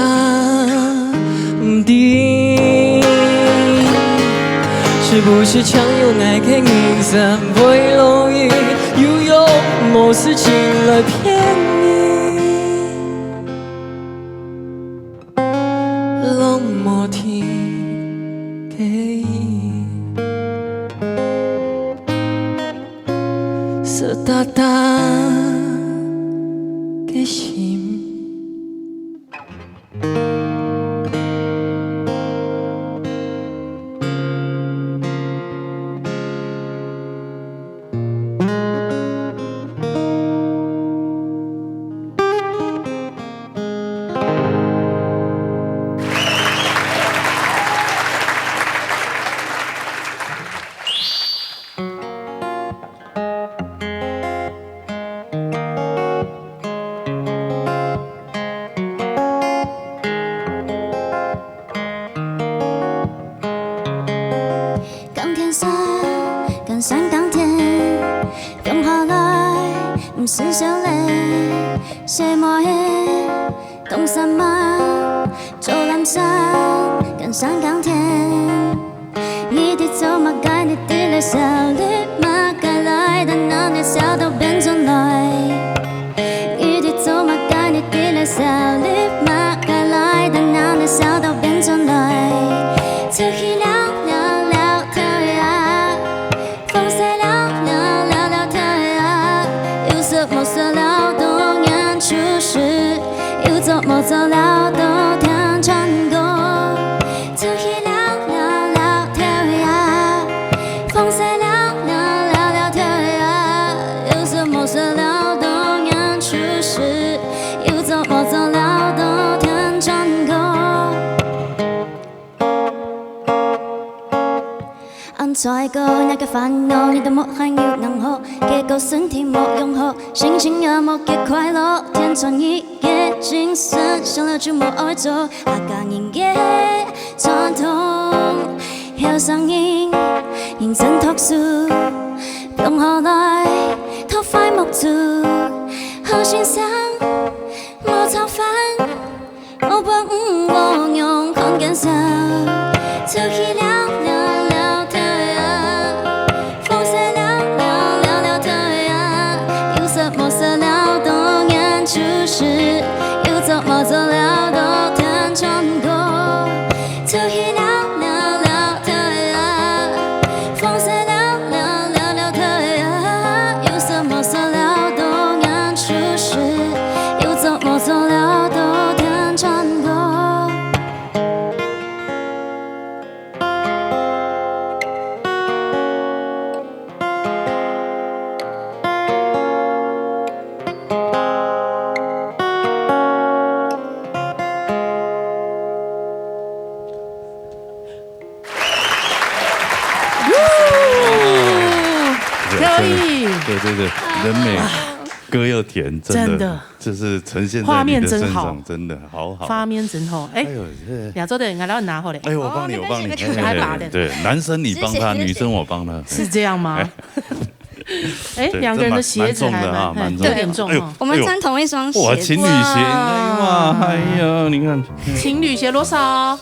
毋知。是不是常有愛个人生會容易，又有某事情來騙你？ 落無停个雨，濕答答个心。钢铁山，钢山钢铁，放下來，毋使笑咧，細妹仔，當煞猛，做藍衫，鋼山鋼鐵。你在做麼个？你在來笑，你麼个來，等到你笑到變轉來。 你在做麼个？你在來笑，你麼个來，等到你笑到變轉來。出去尞尞尞跳呀，風勢尞尞尞尞跳呀，有說無說尞到眼出水，有做無做尞到天穿過。 出去尞尞尞跳呀，風勢尞尞尞尞跳呀，有說無說尞到眼出水，有做無做尞到天穿過。恁衰个那個煩惱，你都莫還有能好，結果身體無用好，心情也無幾快樂，天穿日个精神，想了就無愛做，客家人个 傳統，後生人認真讀書，放下來，讀壞目珠，好先生，莫操煩，學本毋好用看見笑，出去尞尞尞跳呀，風勢尞尞尞尞跳呀，有說無說尞到眼出水，有做無做尞到天穿過。 出去尞尞尞跳呀，風勢尞尞尞尞跳呀，有說無說尞到眼出水，有做無做尞到天穿過。 可以。对对对，人美，歌又甜，真的，真的就是呈现在画面你的身真好上，真的好好。画面真好，哎哎，呦，这亚洲的人，我来拿好嘞。哎，我帮你，哦我帮你，那边是嘿嘿来吧嘿对，男生你帮他，谢谢女生我帮他。是这样吗？哎，对两个人的鞋子还这蛮蛮重的啊蛮，蛮有点重哦蛮重的。。我们穿同一双鞋子。哇，情侣鞋，哎哇，哎呀，你看，情侣鞋多少？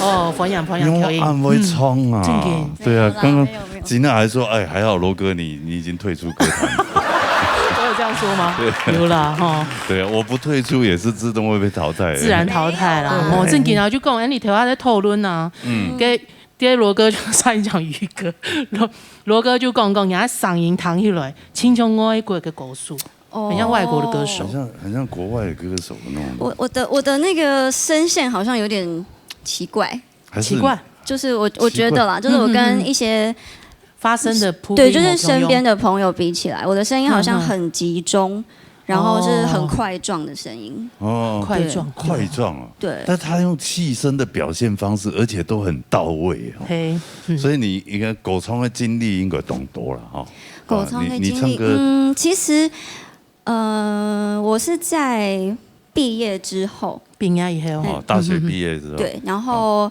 哦，保养保养可以。因为我很会冲啊正经。对啊，没有啦刚刚没有没有吉娜还说，哎，还好罗哥你你已经退出歌坛。我有这样说吗？有啦哈。对啊，我不退出也是自动会被淘汰。自然淘汰啦。哦，正经啊，就讲，哎，你头下在讨论啊，嗯，给给罗哥就上一讲宇哥，罗罗哥就讲讲，人家嗓音弹起来，亲像外国个歌手，哦很像外国的歌手很。像很像国外的歌手那种。我我的我的那个声线好像有点奇怪，还是奇怪，就是我我觉得啦，就是我跟一些发声的铺对，就是身边的朋友比起来，我的声音好像很集中，然后是很块状的声音。哦，块状块状啊，对但他用气声的表现方式，而且都很到位哦。嘿，嗯所以你应该高中的经历应该当多了哈。高中的经历，你你唱歌嗯，其实呃，我是在毕业之后，毕业以后，哦，大学毕业之后，对，然后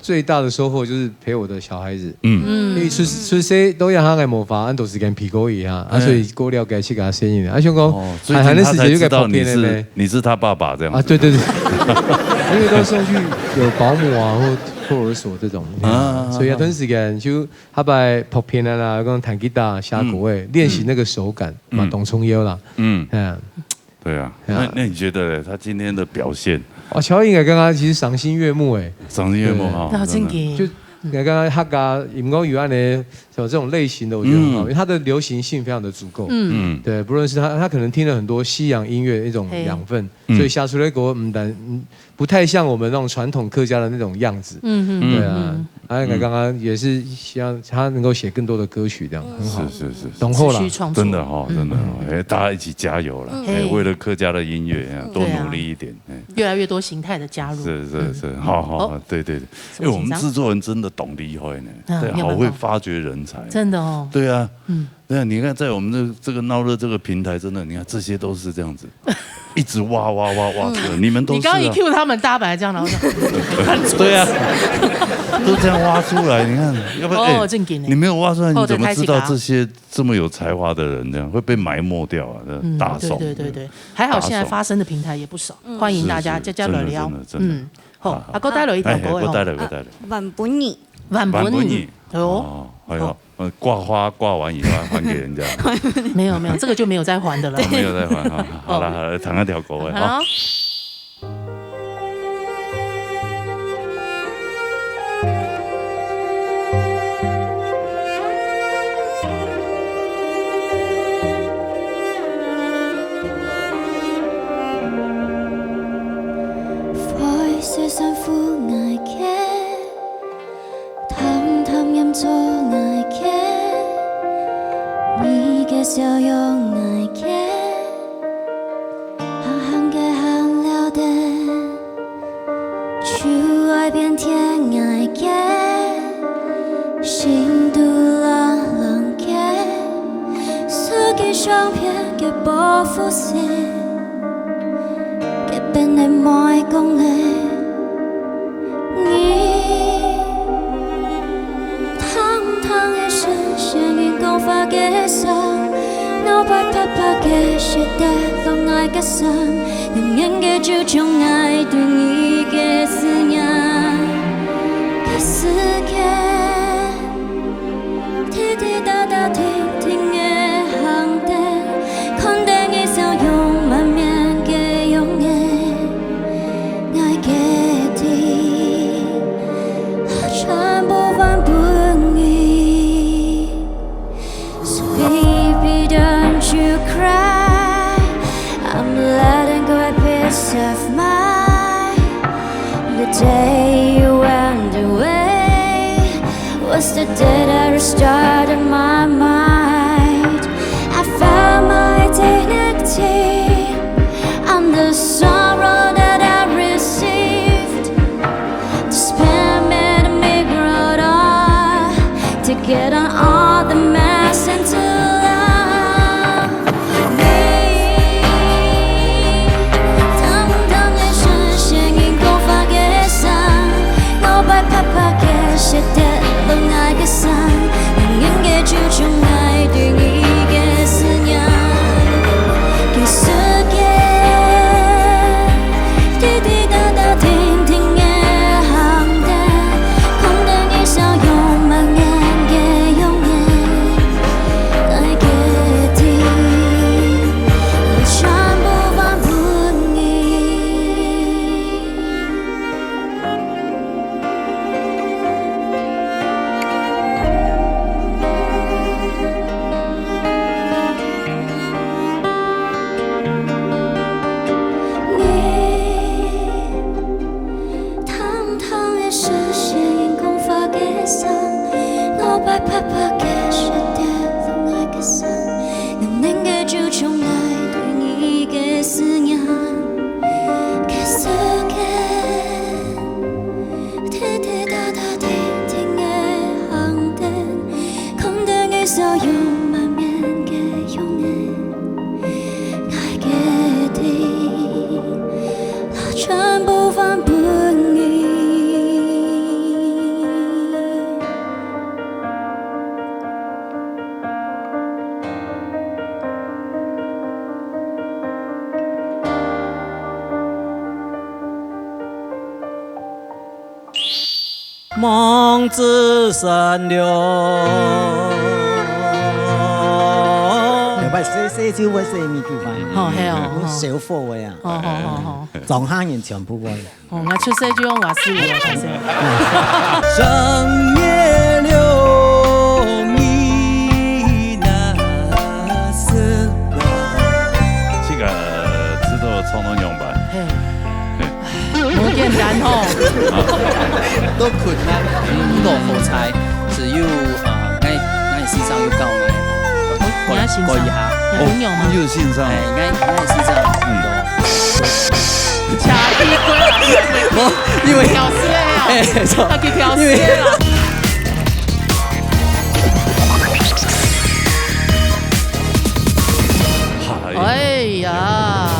最大的收穫就是陪我的小孩子。嗯。因為出，出世到這下个無法，恁多時間陪過佢啊，啊，哎。所以過了解自家細人。啊，想講，哦，最近他才知道你是，還，還有時間又該拍片了咩？你是他爸爸這樣子。啊，對，對，對。因為都送去有保姆啊，或托兒所這種，啊，所以啊，啊，啊。同時間就下擺拍片啊啦，講彈吉他、寫歌仔，嗯。練習那個手感嘛，嗯。當重要啦。嗯。哎呀。 對啊，哎呀。那，那你覺得嘞？他今天的表現？哦，喬應該剛剛其實賞心悅目哎。賞心悅目哈，對。那真的。真的。就應該剛剛客家音樂有恁呢，像這種類型的，我覺得很好，嗯。因為它的流行性非常的足夠。嗯。嗯。對，不論是他，他可能聽了很多西洋音樂的一種養分，嘿。嗯。所以寫出來的歌，嗯，但，嗯，不太像我們那種傳統客家的那種樣子。嗯，嗯，對啊，嗯。啊，那剛剛也是希望他能夠寫更多的歌曲，這樣，嗯。很好。是，是，是，是。懂后啦。持續創作。真的哈，嗯。真的哈，嗯。哎，大家一起加油啦，嗯。哎，嘿。為了客家的音樂，哎，多努力一點，对啊。哎。越來越多形態的加入。是，是，是，嗯。好，好，好，好。对，对，对。哎，我們製作人真的懂得厲害呢，这么紧张。啊，对，好會發掘人才。真的哦。对啊。嗯。 对啊，你看在我們這，這個鬧熱這個平台，真的，你看這些都是這樣子，一直挖，挖，挖，挖出來，嗯。你們都是啊。你剛剛一cue他們，大家本來这样，然後就对啊，都这样挖出來，你看，要不然，哦，哎，正经的。你没有挖出来，你怎么知道这些这么有才华的人这样会被埋没掉啊？这大手。嗯，对，对，对，对。还好现在发声的平台也不少，嗯。欢迎大家，是，是，加加来聊。真的，真的，真的。嗯，好，好，好。啊，我带了一条歌，哎，哎，我带了，我带了。万分你。万分你。万分你。哎呦。哦，哎呦。好。 呃，挂花挂完以后还还给人家。没有，没有，这个就没有再还的了。哦，没有再还哈。好了，哦。好了，弹一条歌啊。好。 淡淡飲做𠊎个，你个笑容𠊎个，行行个行了得，就愛變天𠊎个，心肚冷冷个，手機相片个保護色，个變得莫講了。 你淡淡个聲線，人講話个聲，腦袋啪啪个寫得落𠊎个心，遠遠个就像𠊎對你个思念。个世界，滴滴答答，停停个行燈，看等你笑容滿面个容顏。 𠊎決定，全部還分你。So baby, don't you cry. I'm letting go a peace of mind. The day you went away was the day that restarted my mind. I found my dignity and the sorrow that I received. To spend me the migrant to get on all the mess into love. 你淡淡个聲線，人講話个聲，腦袋啪啪个寫得落𠊎个心，遠遠个就像𠊎對你个思念。个世界，滴滴答答，停停个行燈，看等你笑容滿面个容望子成龍。有擺細細就會細米煮飯，嗯，好，係哦，嗯，有小火个啊，好，好，好，好。庄下人全部會。哦，𠊎出世就用瓦斯爐啊，先生。正月六，你那是……這个知道唱到仰般？嘿。嘿。 無簡單吼。都困難，毋多好彩，只有，呃，𠊎，𠊎先生有教𠊎，你愛欣賞，改一下。你有用嗎？哦，你有欣賞。哎，𠊎，𠊎先生，嗯。下一關啊，哦，因為，挑事的啊，哎，錯，他去挑事的啊。因為哎呀。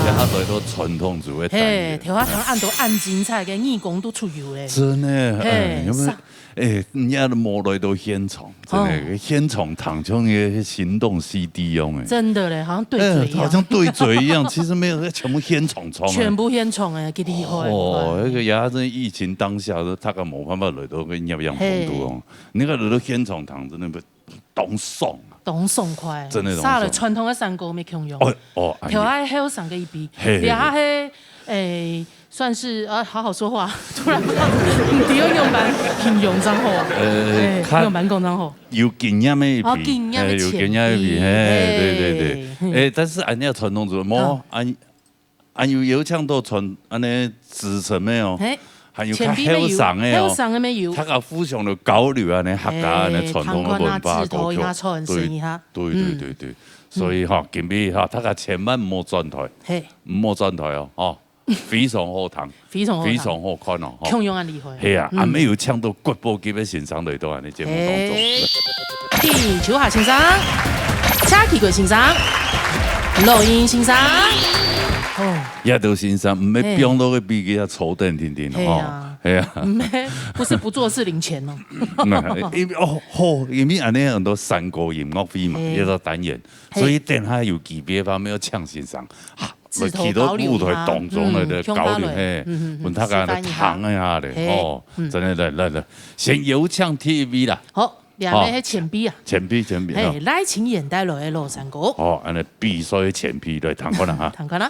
這下來到傳統 主要單元。嘿，頭下聽恁多恁精彩个義工都出遊咧。真的，嘿，哎，有沒有？啥？哎，人家都無來到現場，真的，哦。現場聽像一個行動C D樣哎。真的嘞，好像對嘴一樣。哎，好像對嘴一樣，其實沒有，全部現場唱的。全部現場哎，幾厲害，哦，厲害。那個呀，這疫情當下，大家無辦法來到个攝影棚度哦。嘿。你看來到現場聽，真的不 當爽啊。當爽快，真的當爽。煞了傳統个山歌無共樣。哦，哦，哎呀。頭下後生个一輩，嘿，嘿，這下嘿，誒，算是，啊，好好說話，突然不知道，毋知用用般形容正好，呃，誒，較用般講正好。有經驗个一輩，哦，經驗个前輩，哎，有經驗个一輩，嘿，對，對，對。嘿。誒，但是恁樣傳統做，無，嗯。恁 還有邀請到傳，恁呢資深个哦，嘿，還有較後生个哦，前輩乜有，後生个乜有。大家互相來交流恁呢，客家恁呢傳統个文化歌曲。嘿，談看啊，指導一下，傳承一下。對，對，嗯。對，對。所以哈，今日哈，大家千萬毋好轉台，嘿。毋好轉台哦，哦，非常好聽，非常好聽。非常好看哦，吼。共樣恁厲害。係啊，嗯。啊，乜有請到國寶級个先生來到恁呢節目當中。嘿。 第九下先生、車啟貴先生、羅英先生。哦。這兜先生，毋係，嘿。放到个比佢較粗等定定哦。係啊。係啊。毋係，不是不做事領錢哦。嗯，因為，哦，好，因為恁呢很多山歌音樂會嘛，嘿。這個單元，嘿。所以等下有機會方面要請先生，啊，指導交流一下。來去到舞台當中來，嗯，來交流，共下來，嘿，嗯，嗯，嗯，分大家來示範一下。聽一下咧，嘿，哦，嗯。真的，來，來，來，先有請第一位啦。好。 兩位係前輩啊。哦，前輩，前輩，嘿，哦。來，請演帶來个老山歌。哦，恁呢比賽个前輩來聽看啦哈。聽看啦。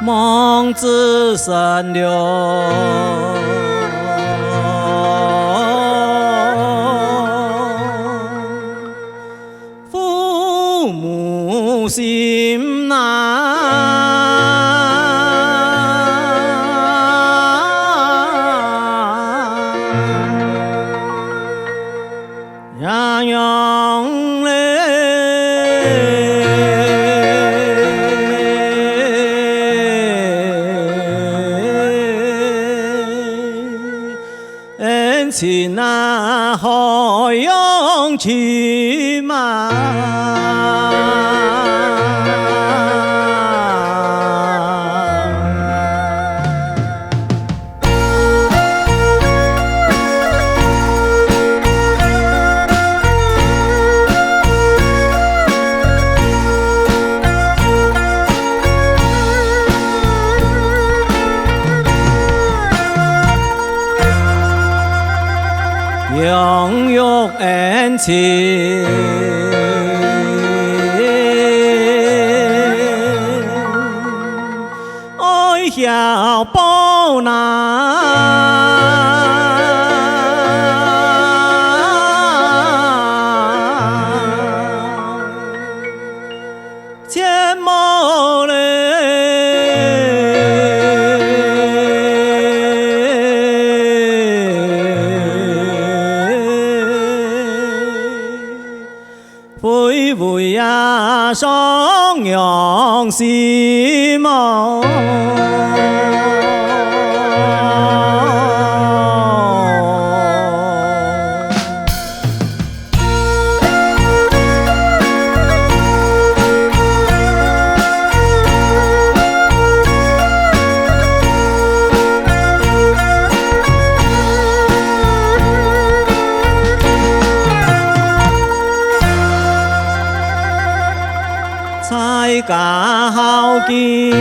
望子成龍，父母心難。 呀，娘嘞，恩情啊，好样去嘛。养育恩情，爱 晓报答。切莫嘞，非为啊伤娘心哦。家孝敬。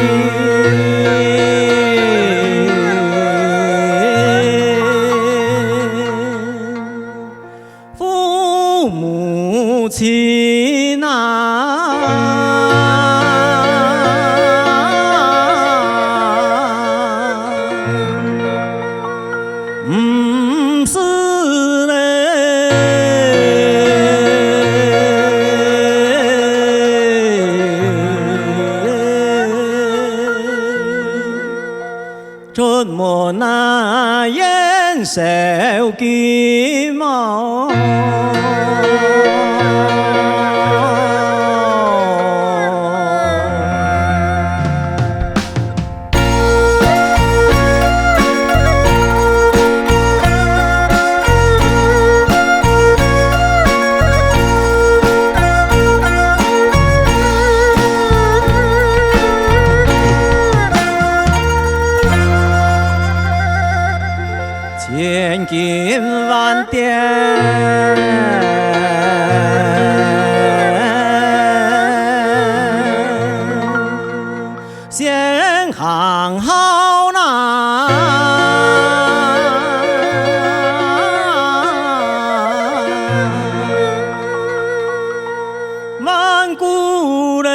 父母亲啊，毋是 出門啊，應燒金哦。千金万店。 先行好啦，万古嘞，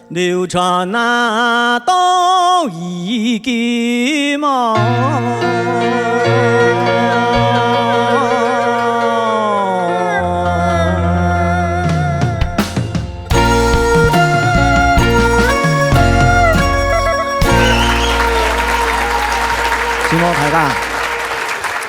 流传啊，到 已经么？承蒙大家。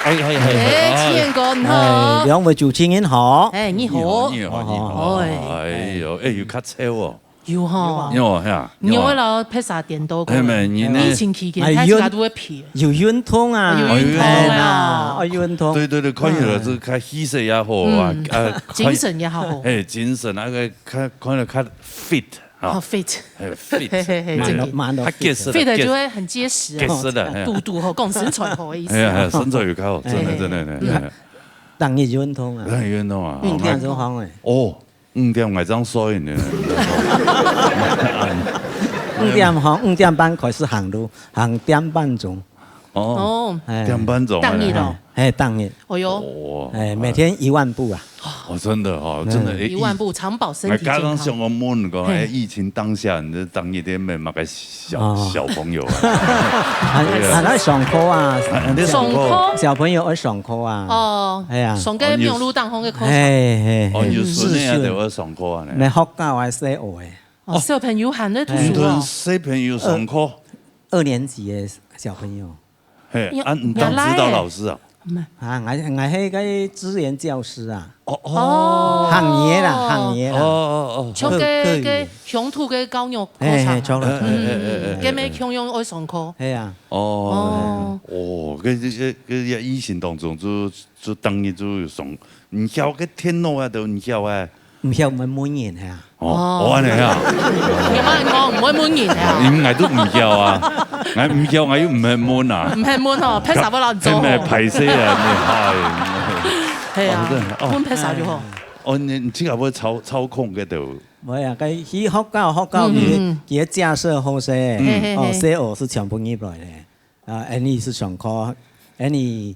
哎，哎，哎，哎，哎。千哥你好。哎，兩位主持人好。哎，你好。你好，你好，你好。哎。哎呦，哎，有較臭哦。 有吼。有啊，有啊。有啊。有个老披萨店都过。哎，没，你呢？疫情期间，哎，大家都会皮。有运动啊。有运动啊。哎，那，哎，运动。对，对，对，看起来是看气色也好啊，嗯。啊，精神也好。看，哎，精神，那个看，看了看fit啊。哦，fit。哎，fit。嘿，嘿，嘿，蛮多，正经。蛮多fit。fit就会很结实啊。结实的，哎。肚肚吼，讲身材好的意思啊。哎呀，身材有够好，真的，哎。真的，真的。嗯。哎。当日运动啊。当日运动啊。嗯，这样子好哎。哦。 五点𠊎正睡呢。五点吼，五点半开始行路，行点半钟。哦，哦。哎。點半鐘啊。逐日哦。哎，逐日。哦哟。哦。哎，每天一万步啊。哦，真的哦，真的，嗯。哎，一万步，长保身体健康。哎，刚刚想要问个，哎，嘿。疫情当下，你这当一天没那个小，哦。小朋友啊。还，对啊。还在上课啊。还，还在上课。上课？小朋友要上课啊。哦。哎呀。上个网络当中个课程。哎，哎，哦，哎。有时候那样的要上课啊，那。没学校还是学的。哦，小朋友还在读书哦。你同小朋友上课？二，二年级的小朋友。嘿，你，啊，你当指导老师啊？你来欸。啊，我，我那个支援教师啊。哦，哦。行业啦，行业啦。哦，哦，哦。像个，客，客语。个乡土个教育课程啊。哎，哎，教了，教了。嗯，哎，哎，哎，哎。跟没共样爱上课。哎呀。哦。哦。哦，个，个，个，个疫情当中就，就当日就有上，你晓个电脑啊，都你晓啊。 毋晓問問人啊。哦，哦。哦，恁樣啊。有麼人講毋會問人啊？因為𠊎都毋曉啊，𠊎毋曉，𠊎又毋會問啊。毋會問吼，別儕會摎你做吼。嘿，歹勢啊，你，哎。係啊，哦，真的，哦。問別儕就好。哦，你，你自家會操，操控个都。無啊，該去學校，學校佢，嗯，嗯，嗯。佢个架設好勢，嗯。嘿，嘿，哦，嘿。細學係全部入來个。 啊，恁樣係上課，恁樣，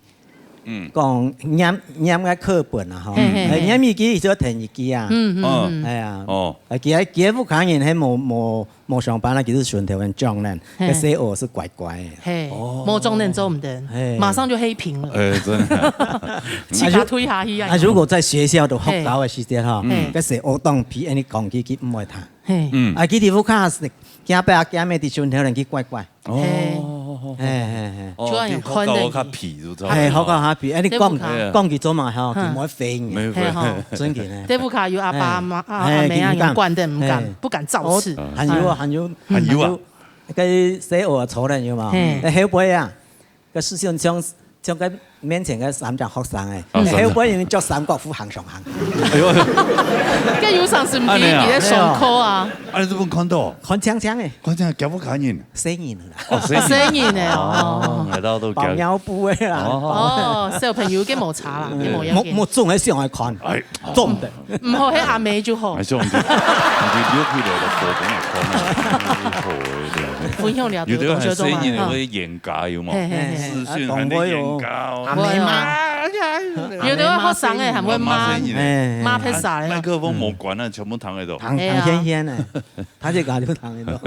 嗯。講念，念个課本啊，吼。嘿，嘿，嘿。哎，念一句就要聽一句啊。嗯，嗯，嗯。哎呀，哦。啊，其他，其他屋下人還無，無，無上班啊，其實順頭人講呢，嘿。該細學係乖乖个。嘿，哦。無講呢做毋得，嘿。馬上就黑屏了。哎，真的。自家退下去啊。啊，如果在學校都學校个時節吼，嘿。該細學當皮，恁樣講佢，佢毋會聽。嘿。嗯。啊，佢在屋下係，驚爸驚姆在順頭人，佢乖乖。 哦，嘿。哦，哦，哦。嘿，嘿，嘿。哦，就恁樣看等佢。學校較皮，就知道。嘿，學校較皮，哎，你講，這屋下。講佢做麼个吼，嗯。佢毋會回應。沒有回應。嘿吼。真个呢。這屋下有阿爸阿媽，嘿。啊，阿姆啊，嘿，佢毋敢。管得毋敢，嘿。不敢造次。哦，還有啊，還有，還有啊。還有，該細學啊，坐等有無？嘿。哎，後背啊，該思想像，像該面前个三隻學生欸，啊，三隻。後背人著三角褲行上行。哎喲，該有常時毋知佢在上課啊。哎呀。哎，你都無看到？看淨淨欸。看淨，驚無看見。細人啦。哦，細人。細人欸，哦。哦，大家都驚。包尿布欸啦。哦。哦，小朋友个無差啦，嗯。个無要緊。目，目中个想愛看。哎。中的。毋好，該阿妹就好。哎，兄弟，你，你，你去了，我等下看啊，好的，對啊。分享了，有的人還多多多嘛，細人，哈。會冤家，有無？嘿，嘿，嘿。視訊還在冤家哦。啊，講話哦。阿妹罵。有的學生欸，還會罵，罵細人。哎，哎。罵別儕啊。啊，麥克風無關啊，全部聽得到。聽，聽現現欸，他就講就聽得到。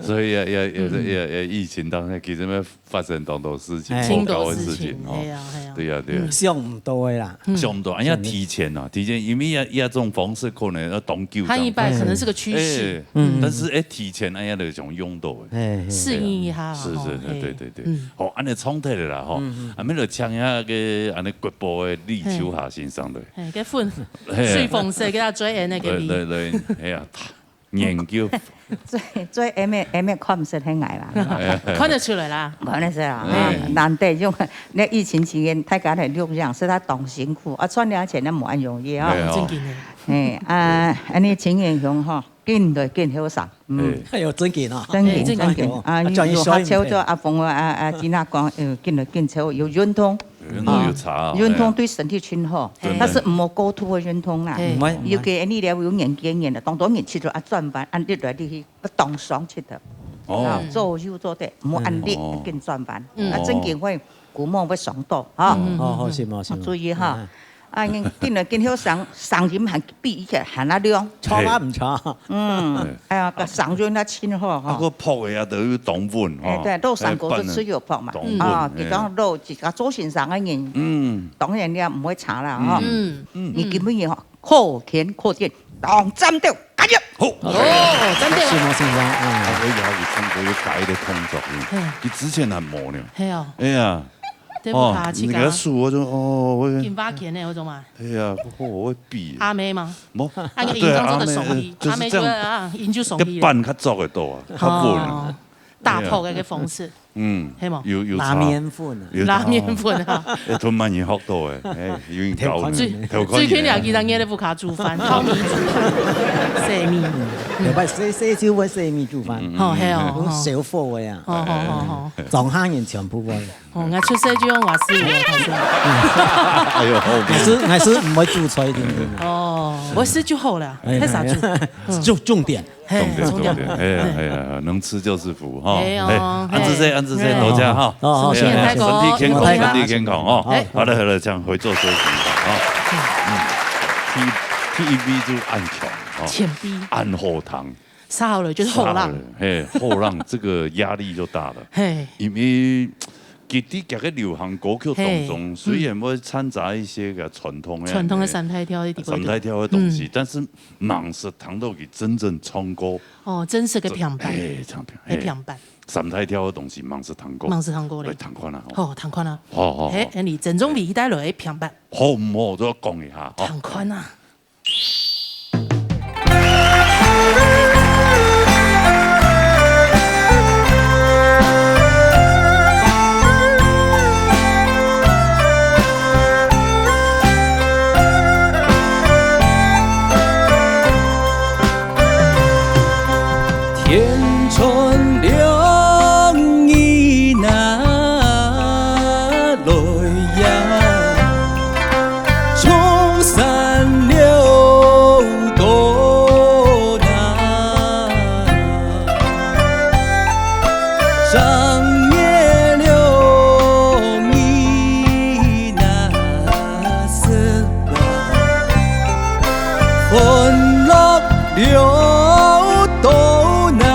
所以啊，也，也，嗯。也，也疫情當下，其實嘛， 發生當多事情，哎。無搞个事情，真多事情，吼。係啊，係啊。對啊，對啊。嗯。想毋到个啦。嗯。想毋到，哎呀，想毋到。提前啊，提前，因為這，這種方式可能要當久，還一擺可能是個趨勢。哎，嗯。但是，哎，提前，哎呀，就想用到个。哎，哎。適應一下啦，是，是，吼，嘿。對，對，對。嗯。好，恁樣衝突了啦，吼。嗯，嗯。啊，𠊎就請一下个，恁樣國寶个李秋霞先生，對。嘿，該粉，嘿。水紅色，該佢最愛个味。對，對，對，哎呀，他 研究。最，最暗暝，暗暝看毋識係𠊎啦。哎。看得出來啦。看得出來啦，哎。啊，難得用，該疫情期間，大家來錄影，實在當辛苦，啊，賺了錢也無恁容易啊。對哦。正經个。哎，啊，恁樣陳英雄吼，緊來緊後生，嗯。哎。哎喲，正經哦。正經，哎，正經。正經。啊，啊，轉去有學校做阿峰啊，啊，啊，今仔講，呃，緊來緊後，有運動， 運動有差哦，啊，運動對身體真好，嘿。但是毋好過度个運動啦。嘿。毋會，毋會。尤其你了有年紀个人了，當多人去做啊，轉彎，啊，你來你去，當爽去的。哦。啊，做又做得，毋好恁力，嗯。緊轉彎。嗯。啊，正經會，古毛會爽到，哈。嗯，嗯，哦，好，嗯。是嘛，是嘛。注意哈。嗯。啊，你緊來緊後聲，聲音還比以前還較亮。錯啊，嘿。毋錯。 嗯，嘿。哎呀，該聲音也真好吼。啊，該泡个啊，都有糖分，哎，吼。對，老三哥就自有泡嘛。哎，拌个糖分，啊，嘿。佢講老自家做先生个人，嗯。當然了，毋會差啦，吼。嗯。嗯。你今晡日吼，可圈可點，當讚到，加油！好。哦，讚到。是嗎，先生？嗯。啊，可以啊，佢唱歌又改个動作，嗯。嘿。佢之前還無呢。嘿哦。哎呀。 對不起啊，哦，自家。你給他數，我就，哦，我緊巴緊的，我就嘛。哎呀，哦，我會比。阿妹嘛。無，啊，你對，用這個手藝，阿妹，呃，就是這樣。阿妹就會啊，用就手藝了。該拌較足會到啊，較穩啊。哦，打泡的一個方式。哎呀。嗯，係無？有，有差。拉麵粉啊。有差。拉麵粉啊。哎，同蠻有學到的，哎，有點高呢。頭看人。最，頭看人。最近兩個月都不卡煮飯，泡麵煮飯，細麵。嗯，有擺細，細就會細麵煮飯。嗯，嗯，好，係哦，嗯。用小火的啊。好，好，好，好。哎，哎，哎。庄下人全部會。 哦，𠊎出世就用瓦斯爐个，反正。哎喲，好。𠊎係，𠊎係毋會煮菜定定啊。哦，會食就好了，哎，為啥煮？哎，重，重點。嘿，重點，重點。重點，哎呀，哎呀，能吃就是福哈。哎喲，哎，恁仔細，嘿。恁仔細，多謝哈。哦，哦，哎呀，身體健康，身體健康，身體健康哦。哎。好了，好了，這樣回座休息一下啊。嗯。嗯，第，第一杯就恁強哦。前杯。恁好聽。 燒好了就是後浪。燒好了，嘿，後浪這個壓力就大了。嘿。因為其實這個流行歌曲當中，嘿，嗯。雖然會摻雜一些个傳統个，傳統个三大調的底背。三大調的東西，嗯。但是吂識聽到佢真正唱歌。哦，真實个平板。哎，唱片，哎，嘿。平板。三大調的東西吂識聽過。吂識聽過咧。來聽看啊，吼。好，聽看啊。好，好，好。嘿，恁樣鄭中偉帶來个平板。好毋好？都要講一下，吼。聽看啊。 天穿涼，雨那來呀，衝山流到那，上也流，雨那 是吧？歡樂了到哪？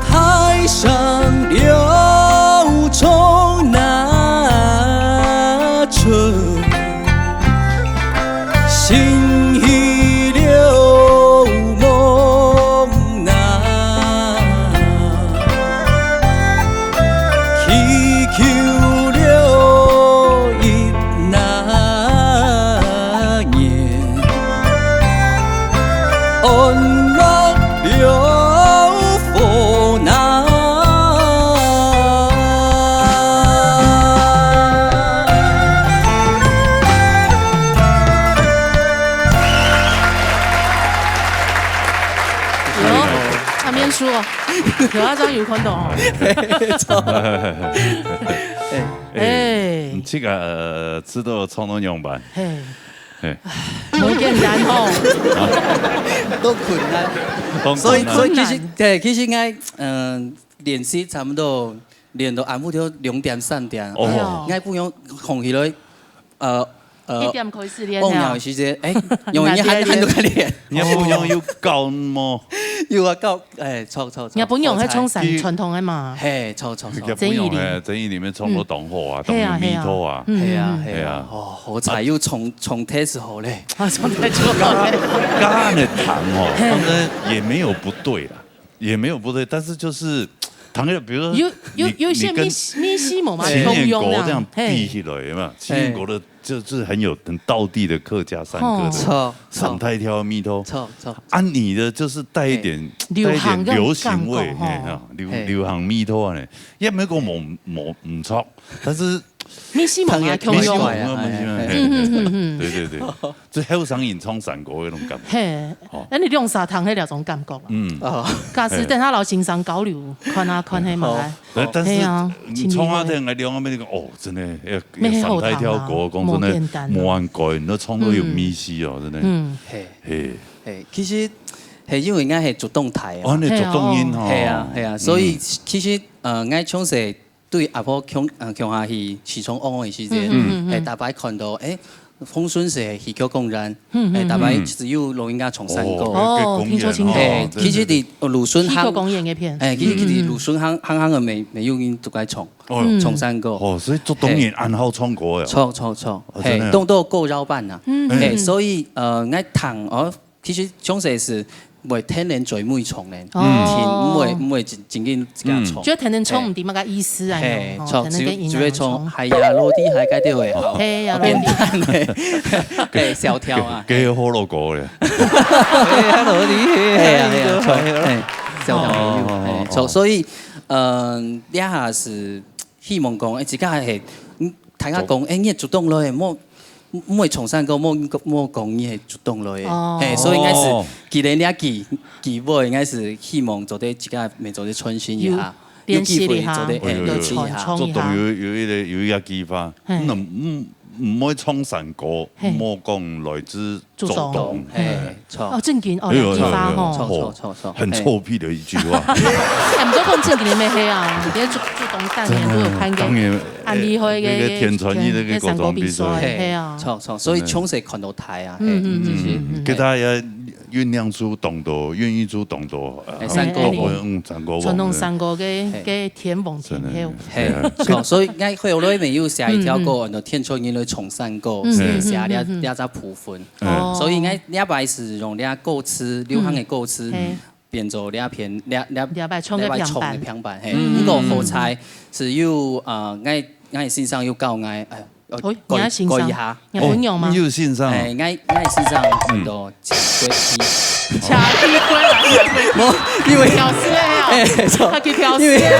台上柳重南，頭下張有看到哦。哎，哎，你這個，呃，知道唱到仰般？嘿，嘿，無簡單哦。都困難。當所以，困難。所以其實，對，其實應該，嗯，練習差不多練到暗晡頭兩點、三點。哦。哎喲。應該不用空起來，呃，呃，一點開始練哦。放尿的時間，哎，用人家喊，喊到該練。你還不用有教麼？有啊，教，哎，錯，錯，錯。人家本用係唱傳，傳統个嘛。嘿，錯，錯，錯。人家本用，曾以玲。嘿，曾以玲唱到當好啊，嗯。當有味道啊。嘿啊，嘿啊。嗯，嗯，嗯。嘿啊，嘿啊。哦，好彩又唱，唱忒時候咧。啊，唱忒時候咧。剛剛的彈哦，嘿。反正也沒有不對啦。 也沒有不對，但是就是彈个，比如說有，有，你，有一些你跟咪西，咪西某嘛，前面通用啊，前面國這樣比起來，嘿。有沒有？前面國的就是很有很道地的客家山歌的，吼。著，著。三大調、味道。著，著。啊，你的就是帶一點，嘿。帶一點流行味，流行个感覺，吼。嘿，啊，流，嘿。流行味道啊，也沒有講無，無，毋著，但是 你是問啊，共樣。你是問啊，嘿，嘿，嘿。嗯，嗯，嗯，嗯。對，對，對。這後生人唱山歌那種感覺。嘿，哦。恁樣兩儕聽起來種感覺啦。嗯。哦。假使等下摎先生交流，看啊，看係嘛來。好。但，但是，嘿啊，你唱啊，聽啊，兩個妹妹講，哦，真的，要，要上台跳歌，講真的，無簡單啊。無恁該，你都唱到有味緒哦，真的。嗯。嘿。嘿。嘿，其實，嘿，因為應該係主動台啊。哦，你主動音哦。嘿啊，嘿啊，所以其實，呃，𠊎從細 對阿婆共，呃，共下去時常往往个時節，嗯，嗯，嗯，嗯。欸，逐擺看到，欸，風順係戲曲工人，嗯，嗯，欸，逐擺只有老人家唱山歌。哦，哦，聽說清楚。欸，其實佇，呃，魯迅行，戲曲公演个片。欸，其實佇魯迅行，行行个每，每有人都在唱，哦。唱山歌。哦，所以做東人恁好唱歌呀。唱，唱，唱。哦，真的啊。欸，當多歌謠班啊。嗯，欸，嗯。所以，呃，𠊎聽，哦， 其實從細係會天然嘴尾唱呢，哦。聽，毋會，毋會真，真正自家唱。嗯。就天然唱毋知麼个意思啊，嘿，吼，唱，天然个音啊，只會唱，唱。哎呀，落地還該對位，好，嘿呀，簡單的，嘿，小調啊。給，給好老歌咧。哎呀，落地，哎呀，哎呀，唱，哎，小調，哦，哦，哦，哎，唱，哦。所以，嗯，這下係希望講，哎，自家係，嗯，大家講，哎，你主動了，莫 毋會唱山歌，莫，莫講你係主動來个。哦。嘿，所以應該係，哦。既然這機，機會應該係希望做得自家也做得創新一下，有，有機會做得，有練習一下。嘿，有，有，有，練習一下。傳承一下。做得有，有一個，有一個計劃，嘿。毋能，毋，毋會唱山歌，嘿。莫講來自主動。主動，嘿。嘿。 著。哦，正經，哦，有，有，有，有，有計劃吼。著，著，著，著，很臭屁的一句話。嘿。哎，毋過講正經个咩，嘿啊，你主，主動當年都有看過，真的，當年，很厲害个，那個田川藝那個那山歌比賽，高中比賽。嘿啊。著，著，所以從細看到大啊，嗯，嘿，嗯，嗯，其實，嗯，嗯。給大家醞釀出當多，孕育出當多，呃，哎，山歌，哎，哎，嗯，山歌王，傳統山歌个，嘿。个天王天后。真的，嘿，嘿啊。著，所以𠊎後來面有寫一條歌，嗯，嗯。安到田川藝來唱山歌，嗯，寫這，嗯，嗯，嗯。這隻部分。 哦。所以𠊎這擺係用這歌詞，流行个歌詞，嗯。嘿。變做這片，這，這，這擺唱个這擺唱个平板。平板，嘿。嗯。毋過好彩係有，呃，𠊎，𠊎先生有教𠊎，哎，呃，哦，改，你个先生，改一下。你个朋友嗎？哦，你有先生啊？哎，𠊎，𠊎先生很多，嗯。車技。車技過來，無，因為，表示了呀。哎，著。他去表示了。因為，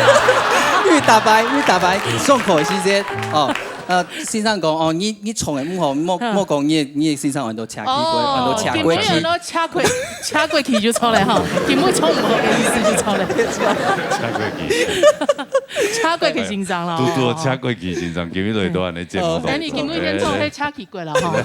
因為逐擺，因為逐擺上課个時節，哦， 呃，先生講，哦，你，你唱个毋好，莫，嗯。莫講你个，你个先生安到車技過，哦，安到車過去。今晡日安到車過，車過去就著了吼，今晡日唱毋好个意思就著了。車過去。車過去先生了，拄拄哦。車過去先生，今晡日都安到節目當中。哦，哎，你今晡日先唱，嘿，車技過了吼，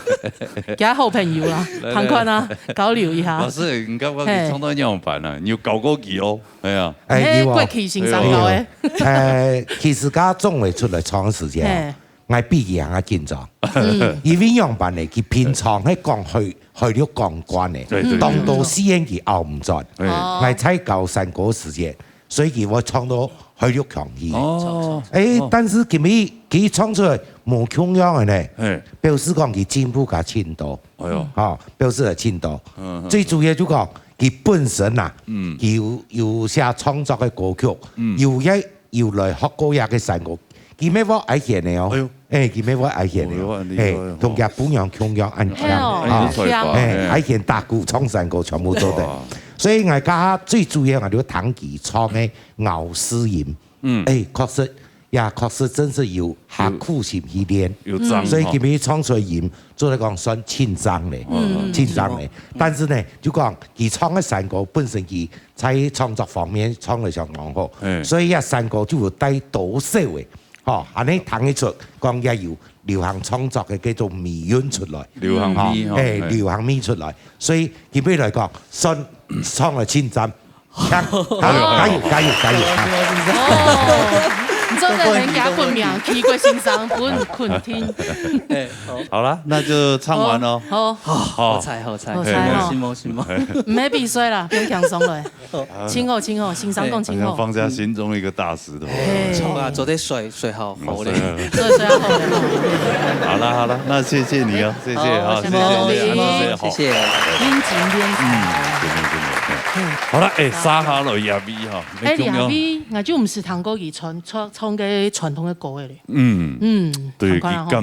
交好朋友啦，來，來。同款啊，交流一下。老師，你感覺你唱到仰般啊？嘿。你有教過佢哦？哎呀。哎，有哦。嘿，過去先生教的。哎，其實佢總會出來唱時間啊。嘿。 𠊎比佢還較緊張。嗯。因為仰般呢，佢平常係講海，海陸腔慣呢，對，對，對。當多時間佢拗毋轉。哎。哦。𠊎在教山歌時節，所以佢會唱到海陸腔去。哦。哎，哦。但是今晡日佢唱出來無共樣个呢，哎。表示講佢進步較深多。哎喲。哦，表示了深多。嗯，嗯。最主要就講佢本身啊，嗯。佢有，有寫創作个歌曲，嗯。有个 有來學過這个山歌，佢乜會愛弦个哦。哎喲。哎，佢乜會愛弦个哦。哎喲，恁厲害哦。哎，同佢餔娘共樣恁強。哎喲，啊，哎，哎，哎，愛弦打鼓、唱山歌全部做得。哇。所以𠊎家下最主要𠊎就聽佢唱个咬字音。嗯。哎，確實，也確實真係有下苦心去練。有，有爭吼。所以今日唱出來音，做得講算盡讚咧，嗯。盡讚咧。但是呢，就講佢唱个山歌本身佢在創作方面唱得相當好，嗯。所以這山歌就有帶多少个，吼，恁呢聽得出，講也有流行創作个這種尾韻出來。流行味吼，吼，嘿，嘿。流行味出來。所以今日來講，算唱了盡讚。 加油，加油，加油，加油！哦，你做得人家本名，奇怪先生，本困聽。哎，好。好了，那就唱完咯。好，好，好。好彩，好彩。好彩哈。是無，是無。毋係比賽啦，毋用輕鬆了。請好，請好，先生講請好。好像放下心中一個大石頭。哎。好啊，做得睡，睡好，好嘞。睡，睡好。好了，好了，那謝謝你哦，謝謝啊，好，謝謝，謝謝，謝謝，謝謝。謝謝。認真練習。嗯，真的，真的，嗯。好了，哎，沙哈羅亞比哈。 哎，你阿妹，𠊎就毋識聽過佢唱，唱，唱个傳統个歌个咧。嗯，嗯，對，看看啊，佢敢，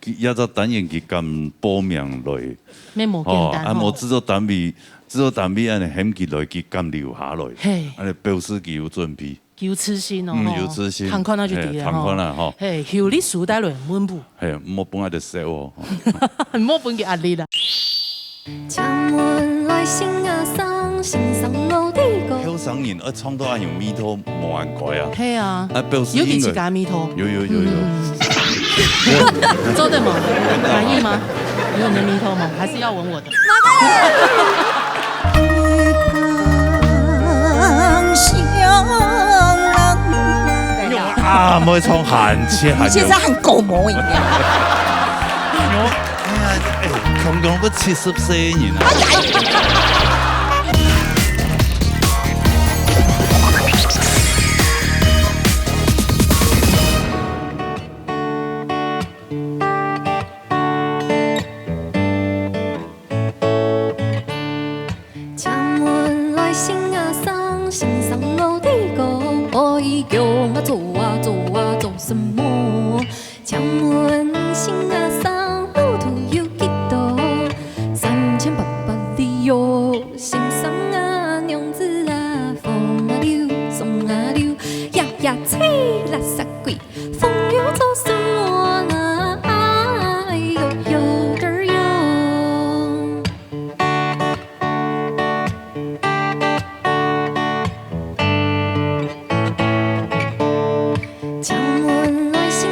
佢這隻單元佢敢報名來，乜無簡單吼。哦，啊，無製作單位，製作單位恁呢喊佢來，佢敢留下來，嘿。恁呢表示佢有準備。有自信哦，嗯，吼。有自信。看看啊就知了，嘿，看看啊，吼。吼。嘿，有歷史帶來問不？ 嘿，莫分𠊎兜笑哦。莫分佢壓力啦。請問來先生，先生我的歌。後生人愛唱到恁有味道，無恁該啊。係啊，啊，表示應該有佢自家味道。有，有，有，有。嗯。做得嗎？滿意嗎？有你的味道嗎？還是要聞我的？等一下。啊，莫唱，很切，很切。你現在很狗毛一樣。哎呀，哎，剛剛不七十歲人啊。請問來先生，先生我的歌，愛叫我做啊做啊做什麼？請問先生，路途有幾多？三千八百里喲，先生啊，娘子啊，風啊溜，霜啊溜，呀呀吹，垃圾鬼。 朋友做什麼呢？哎呦呦的喲。請問來先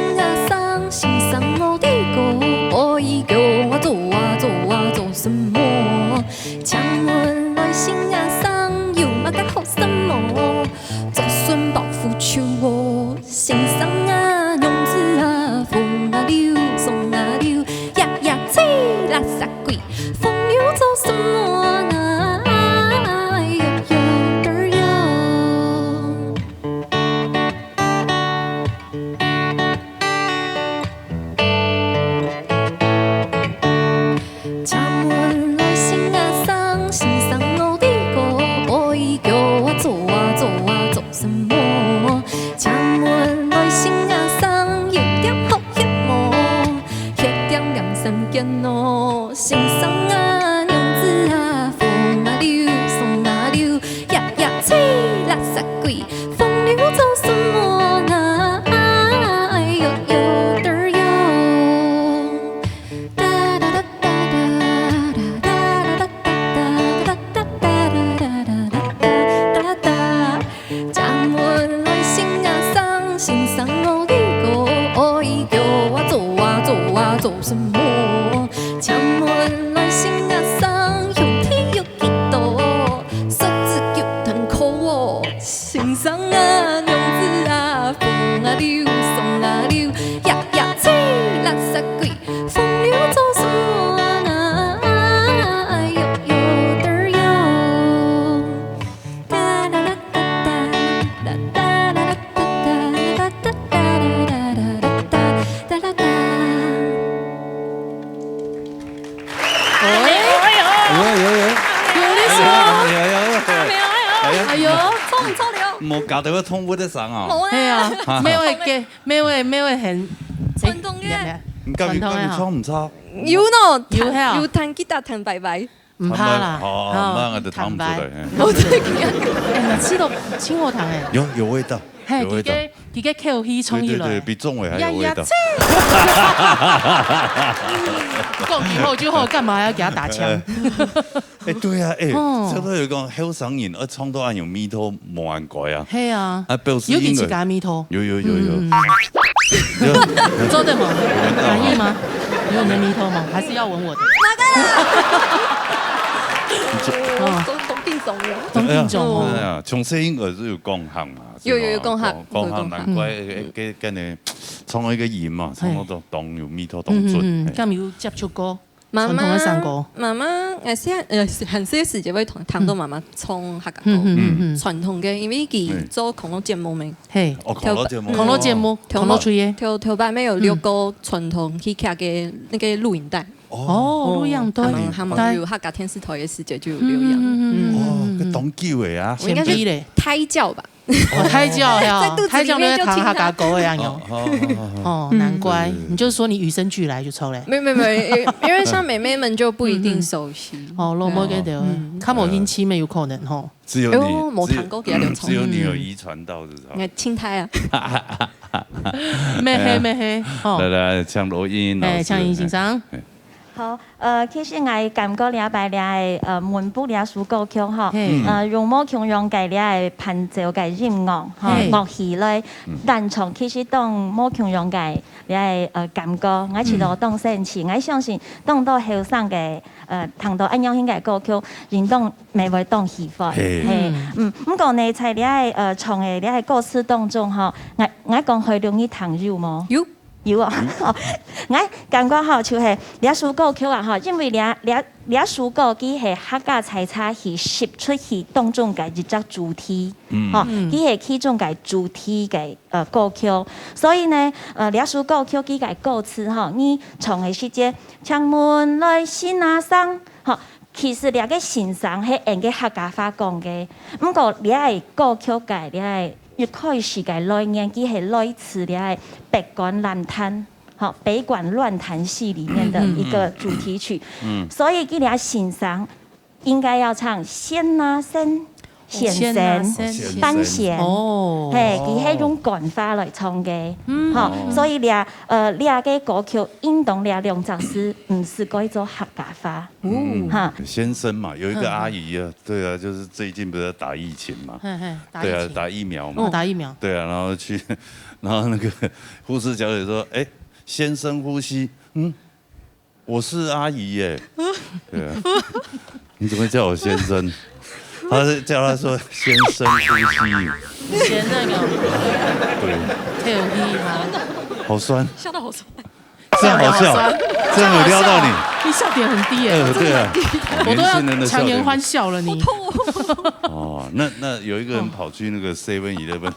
生，先生我的歌，愛叫我做啊做啊做什麼？請問來先生，有麼个好什麼？ 竹筍包腐乳哦，先生啊，娘子啊，風啊溜，霜啊溜，呀呀吹，垃圾鬼，朋友做什麼呢？哎呦呦的喲。 請問來先生，先生我的歌，愛叫我做啊做啊做什麼？請問來先生，有點好歇無？歇點點三更哦，先生啊，娘子啊，風啊溜，霜啊溜，呀呀吹，垃圾鬼， 朋友做什麼呢？哎呦呦的喲。請問來先生，先生我的歌，愛叫我做啊做啊做什麼？請問來先生，兄弟有幾多？ 手指腳斷開哦，先生啊，娘子啊，風啊溜，霜啊溜，呀呀吹，垃圾鬼，朋友做什麼呢？哎呦呦的喲。 哎呦，哎呦，哎呦，哎呦，有意思哦。哎呦，哎呦，哎呦，哎呦，哎呦，衝，衝了。無搞到會痛不得上啊。無呢。係啊，哈哈。沒有會給，沒有會，沒有會很傳統樂。哎，你敢，你敢，你唱毋唱？有喏，有係啊。有彈吉他，彈拜拜。毋怕啦，哦，哦，哦，那个就唱不出来，坦白。嘿。我这个，哎，你吃到青火糖哎。有，有味道，嘿，有味道。佢个，佢个口气冲起来。对，对，对，比仲伟还有味道。呀呀，这！讲以后就好，干嘛要给他打枪？哎，对啊，哎，哦。这个有讲后生人，呃，唱到恁有味道，无恁怪啊。嘿啊，啊，表示尤其自家味道。有，有，有，有。嗯，嗯，嗯。有。做得吗？有闻到啊。满意吗？有你的味道吗？还是要闻我的？哦。当，当紧张了。当紧张哦。哎呀，从細应该是有讲行嘛，有，有，有讲行，讲，讲行，有讲行。难怪，嗯。哎，跟，跟你唱一个音嘛，唱到当，当有味道，当准。嗯，嗯，嗯，嘿。敢有接触过？ 妈妈，传统个山歌。妈妈，呃，細，呃，很細个時節會聽，聽到媽媽唱客家歌。嗯，嗯，嗯，嗯。傳統个，因為佢做康樂節目咩。嘿。哦，康樂節目。康樂節目，康樂吹个。頭，頭擺咩有錄過傳統戲劇个那個錄影帶。哦，錄影帶。還蠻，還蠻有客家電視台个時節就有錄影。嗯，嗯，嗯，嗯，嗯。哦，該當久个啊。我應該是胎教吧。 哦，胎教呀，在肚子裡面就聽他。胎教咧聽客家歌个樣樣。哦，哦，哦，哦。哦，難怪，對，對，對。你就說你與生俱來就著咧。沒有，沒有，沒有，因為，因為像妹妹們就不一定熟悉。嗯，嗯。哦，老妹个對，嗯。較無興趣咩，有可能吼。只有你，哎喲，無聽過其他人唱。只有，只有你有遺傳到，是吧？應該青苔啊。咩嘿，咩嘿，吼。來，來，請錄音老師。哎，請錄音先生。哎。 好，呃，其實𠊎感覺這擺這个，呃，《門步》這首歌曲吼，嘿。呃，用無共樣个這个伴奏个音樂，吼，嘿。樂器來，嗯。彈唱，其實當無共樣个這个，呃，感覺，𠊎試著當神奇。嗯。𠊎相信當多後生个，呃，聽到恁樣型个歌曲，應當乜會當喜歡。嘿。嘿，嗯。嗯，毋過呢，在這个，呃，唱个這个歌詞當中吼，𠊎，𠊎講海陸你聽有無？有。 有啊，嗯。哦，𠊎感覺吼，就係這首歌曲啊，吼，因為這，這，這首歌佢係客家採茶戲十齣戲當中个一隻主題，嗯。吼，嗯。佢係其中个主題个，呃，歌曲。所以呢，呃，這首歌曲佢个歌詞吼，你唱个時節，請問來先生，吼，其實這个先生係𫣆个客家話講个，毋過這个歌曲个這个 一開始个來源，佢係來自這个北管亂彈，吼，北管亂彈戲裡面的一個主題曲。嗯，嗯，嗯。所以佢這先生應該要唱先啊先，哦，先生，先啊先，哦，先生。當先。哦。嘿，佢係用官話來唱个。嗯。吼，哦。所以這，呃，這个歌曲應當這兩隻字毋係改做客家話。哦。哈。先生嘛，有一個阿姨啊，嗯。對啊，就是最近不是打疫情嘛。嘿，嘿，打疫情。對啊，打疫苗嘛。哦，打疫苗。對啊，然後去，然後那個護士小姐說：“哎，先深呼吸。”“嗯，我是阿姨耶。”對啊。“你怎麼叫我先生？”他是叫他說先深呼吸。先那個，對。透氣哈。好酸。笑到好酸。 这样好笑，这样有撩到你。你笑点很低耶。呃，对啊，我都要强颜欢笑了你。年轻人的笑点。哦，那，那有一个人跑去那个Seven Eleven，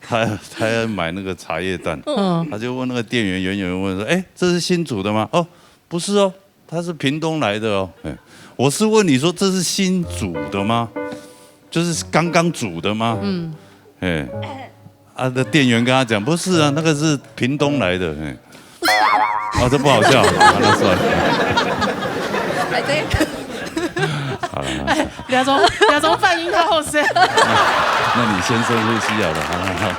他，他要买那个茶叶蛋，嗯。他就问那个店员，远远问说：“哎，这是新竹的吗？”“哦，不是哦，他是屏东来的哦。”“哎，我是问你说这是新煮的吗？就是刚刚煮的吗？”嗯。哎， 啊，那店员跟他讲：“不是啊，那个是屏东来的。”嘿。哦，这不好笑，好，那算了。哎，对。好了，好了。哎，两种，两种反应，他好笑。那你先深呼吸好了，好了，好了。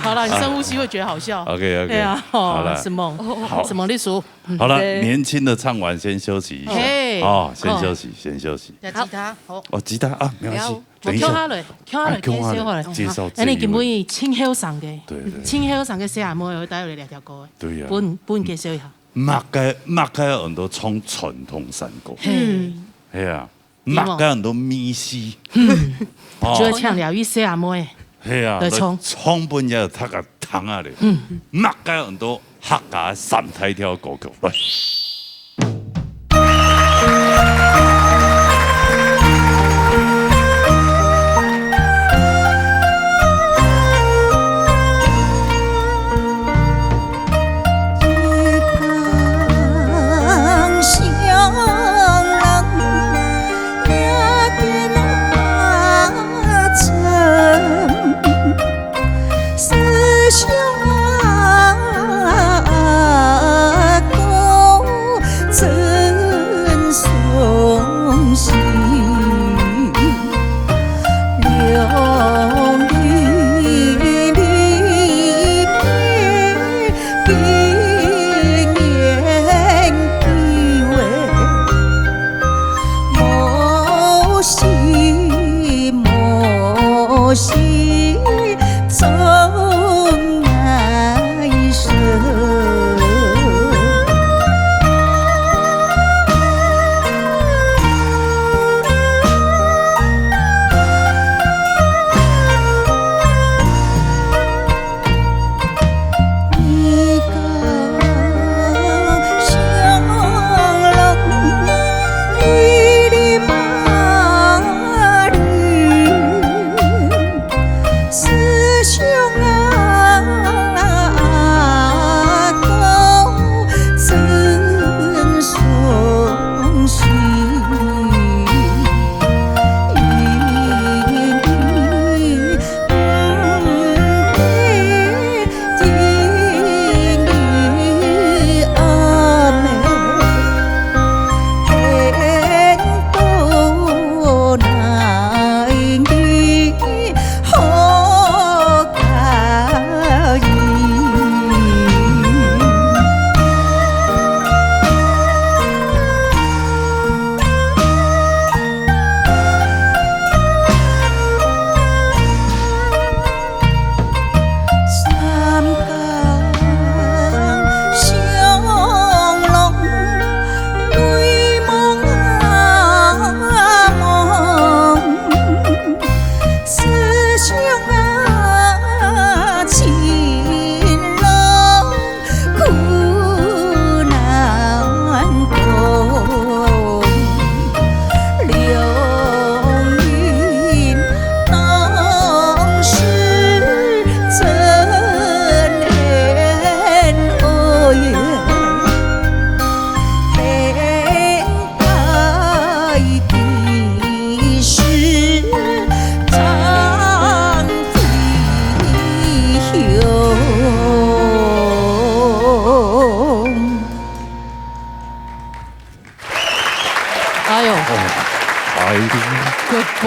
好了，你深呼吸会觉得好笑。OK，OK，对啊，哦，好了。什么？好。什么？你说。好了，对。年轻的唱完先休息一下。嘿。哦，先休息，先休息。要吉他，好。哦，吉他啊，没关系。不要。等一下。我叫他来，叫他来，哎，叫他来，介绍这一位。介绍这一位。哎，你根本清后上个，对，对。清后上个小阿妹会带来两条歌。对呀。分，分介绍一下。马该，马该很多唱传统山歌。嘿。嗯。哎呀，对哦。马该很多咪西。嗯。哦。就要唱了一小阿妹。嘿呀，来唱。唱分人家大家听啊嘞。嗯。马该很多客家三大调歌曲，来。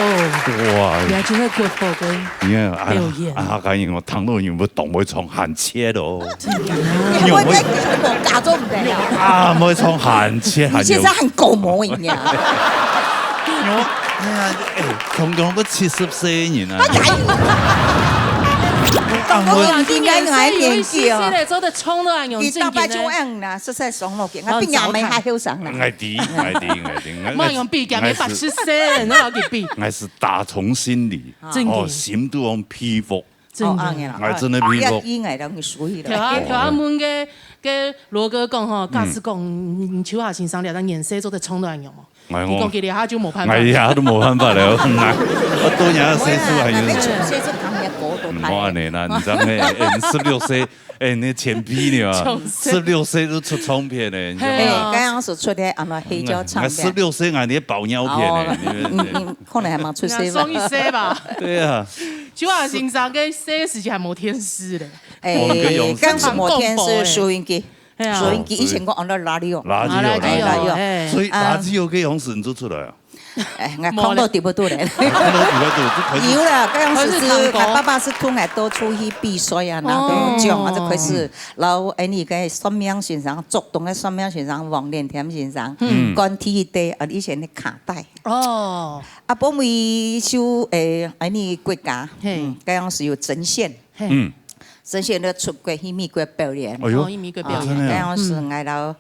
哇！你還真係國寶个你看，啊，表演。啊，客家人哦，聽到人會當會唱寒切哦。真的啊。你會，你會假做毋知啊？啊，會唱寒切，你現在很狗毛一樣。哎呀，哎，強強都七十歲个人啊。啊，我講你應該還年紀哦。有一些些的，做得衝都還有正經的。你大概就恁啦，實在爽咯，我比你們還後生啦。𠊎知，𠊎知，𠊎知。莫用比，佢八十歲，哪有得比？𠊎係打從心裡，正經。哦，心肚當佩服。正經。哦，恁樣啦。𠊎真的佩服。啊，應該當然屬於啦。頭下，頭下問个，个羅哥講吼，假使講，嗯，邱華先生這個年歲做得衝到恁樣哦？哎喲。你講佢這下就無辦法。哎呀，都無辦法了，很難。我多年的歲數還有。我們九歲就扛人家國都拍。莫恁樣啦，你知道咩？哎，你十六歲，哎，你前輩呢啊？九歲。十六歲都出唱片呢，你知道嗎？哎，剛剛所出的，啊，那黑膠唱片。嗯，十六歲啊，你還包尿片呢，哦，你，你，你可能還蠻出歲吧。人家送一歲吧。對啊。邱華先生个細時節還無電視咧。哎，我們跟永剛是無電視，收音機。 係啊。收音機，以前講on the radio。radio，啊，radio，radio。哎。所以啊。radio个樣式你做出來啊？哎，𠊎看到底不對咧。看到底不對，就開始有啦，該樣式係，開始唱歌。𠊎爸爸係同𠊎到處去比賽啊，拿到獎啊，哦。就開始，嗯。然後，哎，你个算命先生，竹東个算命先生，黃連添先生，嗯。講第一代，啊，以前的卡帶。哦。啊，北美就，哎，哎，你國家，嘿。嗯，該樣式有針線。嘿。嗯。 針線都出國去美國表演。哎喲，哦，去美國表演。啊，真的啊。該樣時𠊎摎，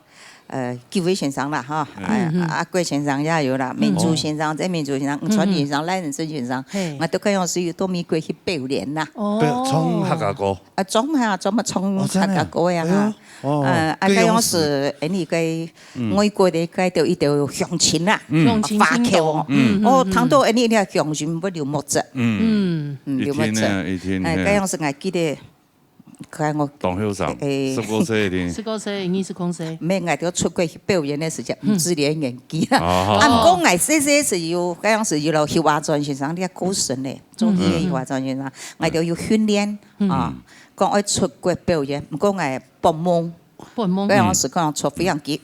呃，幾位先生啦，吼，嗯。哎，嗯，嗯。阿貴先生也有啦，嗯。明珠先生，曾明珠先生，嗯，嗯。吳傳先生，賴仁伸先生，嘿。𠊎兜該樣時有到美國去表演啦。哦。對，唱客家歌。啊，唱啊，專門唱客家歌呀，哦，真的啊。哈。哎喲，哦，呃，啊，該樣時，該樣時，哎，你該 嗯。外國个該兜一兜鄉親啊，嗯。鄉親，華僑哦。親戚。嗯。哦，嗯，嗯。聽到恁呢，你鄉親會流目汁。嗯。嗯。嗯，流目汁。一定啊，一定，哎，嘿。該樣時𠊎記得，看我，當後生，哎。十五歲一定。十五歲，二十空歲。毋係，𠊎兜出國去表演个時節，嗯。毋知你个年紀啦。哦。啊，毋過𠊎細細時有，該樣時有了邱華傳先生，你也過身咧，中醫个邱華傳先生，嗯。𠊎兜有訓練，嗯。啊，講愛出國表演，毋過𠊎發夢，發夢。該樣時講坐飛行機，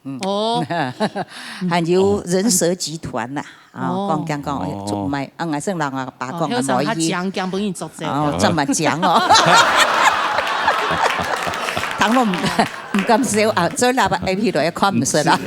嗯。哦。還有人蛇集團啦，啊，哦。講，講，講，哦。哎，做麼个？啊，𠊎先摎𠊎爸講，哦，後生較，𠊎無去。講，驚分人捉走。哦，這麼講哦。聽了毋敢，毋敢笑啊，所以喇叭A P來看毋識啦。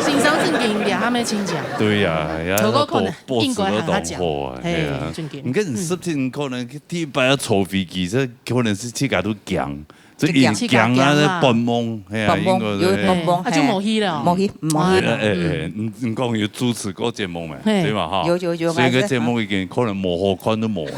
先生正經，這下還無清講。對呀，呀，頭過可能應該還較講。boss都當好啊，嘿，對啊。正經。你看你十天可能第一擺要坐飛機，這可能係自家都驚。 這已經啊，發夢，係啊，發夢，應該係，有發夢，啊，就無去了。無去，無去了。哎，哎，哎，嗯。你，你講有主持過節目嘛，嘿。對嘛，哈？有，有，有，所以該節目已經可能無好看都無了。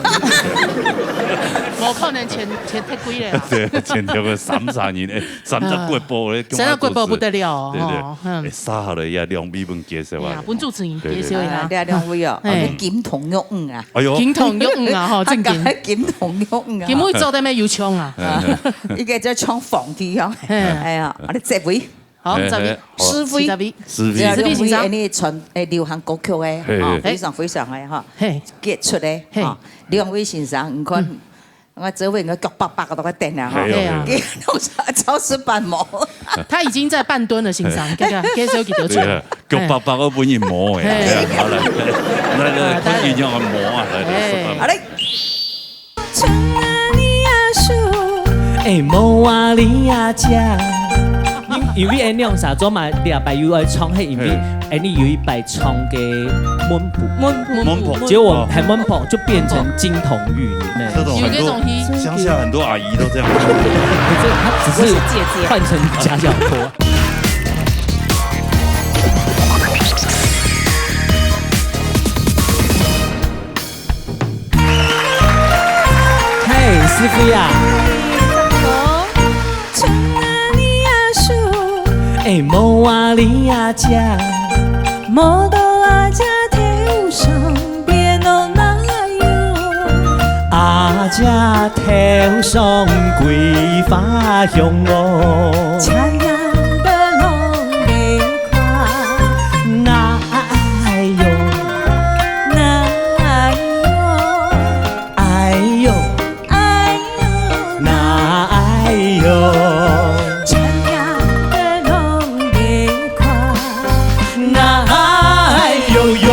無可能錢，錢忒貴了啊。對，錢忒貴，三十人，哎，三十國寶咧，啊，三十國寶不得了哦，對，對。吼，嗯。哎，煞好了，也兩位分介紹啊。哎呀，分主持人介紹一下。對，對。啊，兩位哦，嘿。哦，金童玉女啊。 哎喲。金童玉女啊，吼，正經。啊，金童玉女啊。今晡日做得咩有唱啊？啊，一個就唱皇帝哦。嘿。哎呀，啊，你這位。好，嘿，這位。嘿，好。施輝。施輝。施輝。施輝先生。這兩位，哎，你傳，哎，流行歌曲个，嘿，啊，嘿。非常非常个，哈，嘿。傑出个，嘿。啊，兩位先生，你看，嗯。 𠊎周圍个腳白白个都快等了哈。哎喲，哎呀。哎喲。佢都是超市扮模。他已經在半蹲了，先生，看看，介紹幾多次。對啊，腳白白个分人摸哎，嘿。對啊，好了，來，來，來，啊，看人家摸啊，來，來，哎。示範。好嘞。哎，無啊，你啊，姐。因，因為恁樣，早嘛，禮拜又愛唱，係因為，嘿。恁樣有一擺唱个門步。門步。門步。結果還門步就變成金童玉女呢。這種很多，有這種戲。鄉下很多阿姨都這樣。可是她只是換成家教課。 嘿，施輝啊。哎，無啊，你啊，姐。啊，姐頭上桂花香哦。哪哎喲，哪哎喲。 哎喲，哎喲，哪哎喲，哪哎喲喲，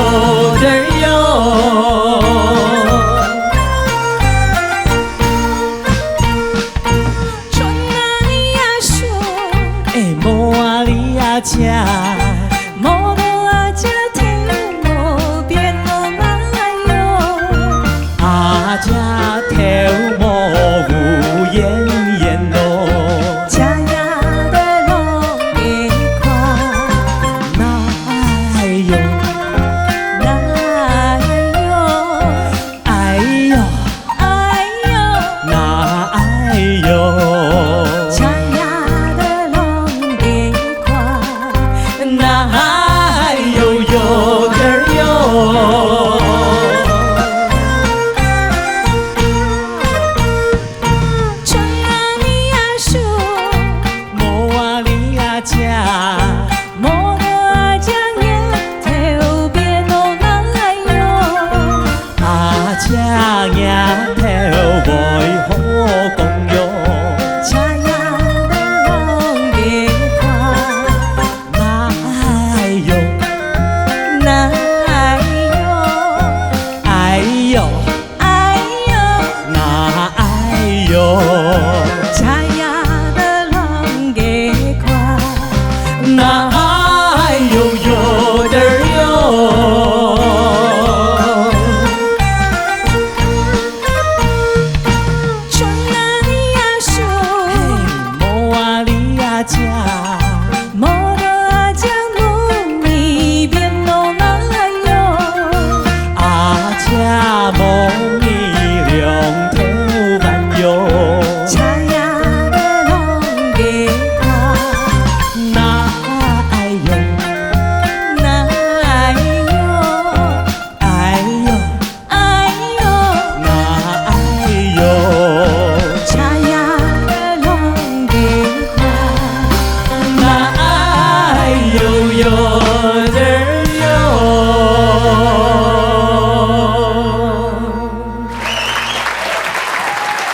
哟。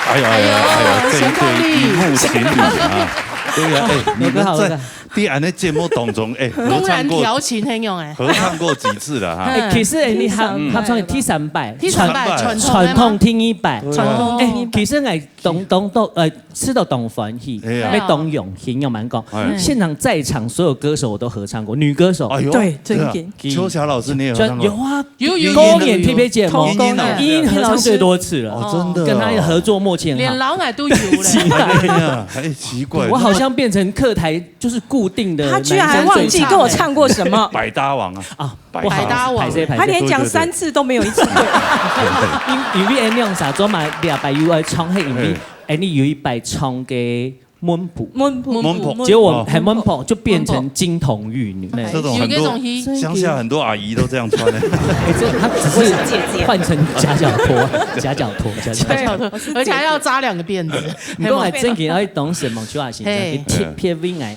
哎呀，哎呀，哎呀，这一对一幕情侣啊，对呀，哎，你们在，在俺的节目当中，哎，合唱过，公然调情很勇哎。合唱过几次了哈？哎，其实哎，你合，嗯。合唱第三擺，第三擺，傳，傳統的嗎？傳統第一擺。傳統第一擺。哎，其实哎，當，當，當，呃，試著當歡喜，哎呀。也當榮幸，我們講，哎。現場在場所有歌手我都合唱過，女歌手。哎呦，對，真的啊。真的。秋霞老師，你也合唱過？有啊，有，有，有，高年 T V B 節目，有，有，有。音樂合唱最多次了。哦，真的哦。跟他合作默契很好。連老外都有了。哎呀，哎，奇怪。我好像變成客台就是固定的男生最唱。他居然还忘记跟我唱过什么。百搭王啊。啊，百搭王。不好意思，歹勢，歹勢。他连讲三次都没有一次对。因，因為恁樣啥，做嘛禮拜有愛唱，係因為，哎。哎，你有一擺唱个 門步。門步。門步。結果，哦。係門步就變成金童玉女。哎，這種很多，有那種衣。鄉下很多阿姨都這樣穿的。哎，這她只是換成夾腳拖，夾腳拖，夾腳拖。對，而且還要紮兩個辮子。毋過還真个愛當時望秋霞先生，嘿。佢特別為𠊎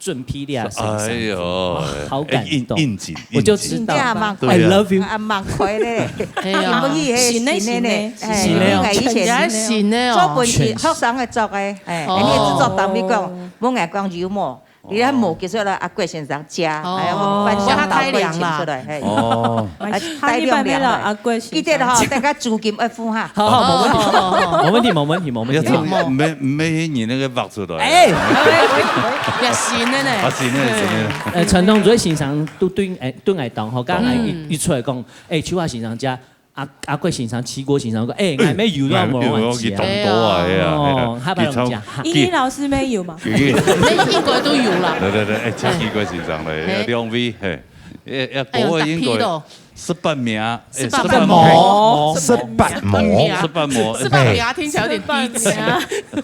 準備了身上。哎呦，哇，好感動。哎，應，應景，我就知道。應景。對啊。I love you。啊，蠻快咧。哎呀。你們去，嘿，新的，新的呢。新的。哎，新的哦。你看以前也係新的哦。做本去，學生个做个。 哎，哦。你也製作單位講，無愛講有無，你還無結束了，阿貴先生家，哦。還有翻箱倒櫃請出來，嘿。哦。啊，大量量的。阿貴先生家。記得哈，大家租金愛付哈。好，好，無問題，無問題，無問題，無問題。要從，沒，沒你那個挖出來。哎。也行的呢。啊，行的，行的。呃，傳統做先生都對，哎，對𠊎當好，剛剛一，嗯。一出來講，哎，秋霞先生家 阿，阿貴先生、七國先生講，哎，𠊎乜有了，𠊎乜有了，無忘記啊。佢當多啊，哎呀，哦，哎呀，下擺攏講。佢超，依依老師乜有嘛？有，有。那應該都有啦。對，對，對，哎，七國先生嘞，嘿。兩位，嘿，哎，哎，哎呦，國外應該十八名，哎，十八名。十八名。十八名。十八名聽起來有點低級。十八名。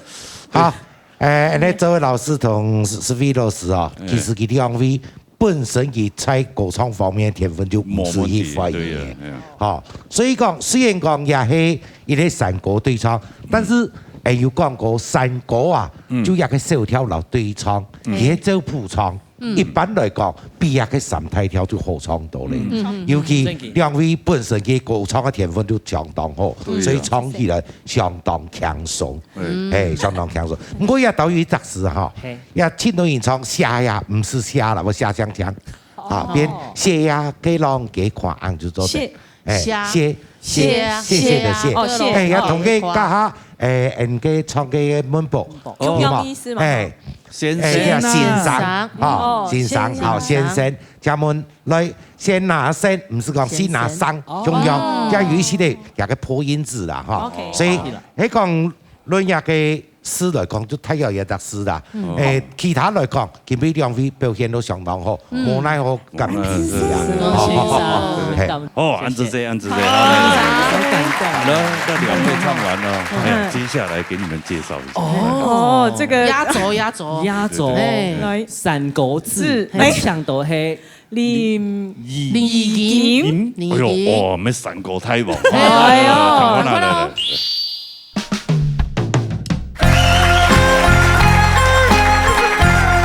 好，哎，那這位老師同思維老師啊，哎。其實佢兩位 本身佢在歌唱方面天分就毋使去懷疑。無問題，對呀，對呀。吼，所以講，雖然講也係一個山歌對唱，但是，嗯。哎，有講過山歌啊，嗯。就一個小調摎對唱，嗯。佢係做譜唱，嗯。一般來講，比一個三大調就好唱多咧。嗯。尤其兩位本身个歌唱个天分就相當好，對呀。所以唱起來相當輕鬆。 嗯。嘿，相當輕鬆。毋過也都有一隻字哈，嘿。也盡多人唱寫呀，毋使寫啦，𠊎寫聲聽。啊，哦。變寫呀，該浪該看，恁就做得。謝。哎，謝。謝，謝，謝謝的謝。謝啊。哦，謝。哎，也同个哦。家下，哎，恁个唱个文博，文博。有無？共樣意思嘛。哎，先生啊。哎，呀，先生，啊，哦，先生，先生。好，先生。 家門來，先拿先，毋使講先拿生，先生。共樣，哦。也有一息个，這個破音字啦，哈。OK。所以，好。該講論這個字來講，就大約這隻字啦。嗯。誒，其他來講，今晡日兩位表現都相當好，嗯。無奈何，感謝你啊。嗯，先生，嘿。感謝。哦，恁仔細，恁仔細，好，好，好。好感動。來，那兩位唱完了，嗯。哎，接下來給你們介紹一下。哦，這個壓軸，壓軸。壓軸。哎。來。三個字，字，哎。搶到係 林，林義林。林義林。哎呦，哇，乜三個大王。哎呦，哎呦，來，來，來，來。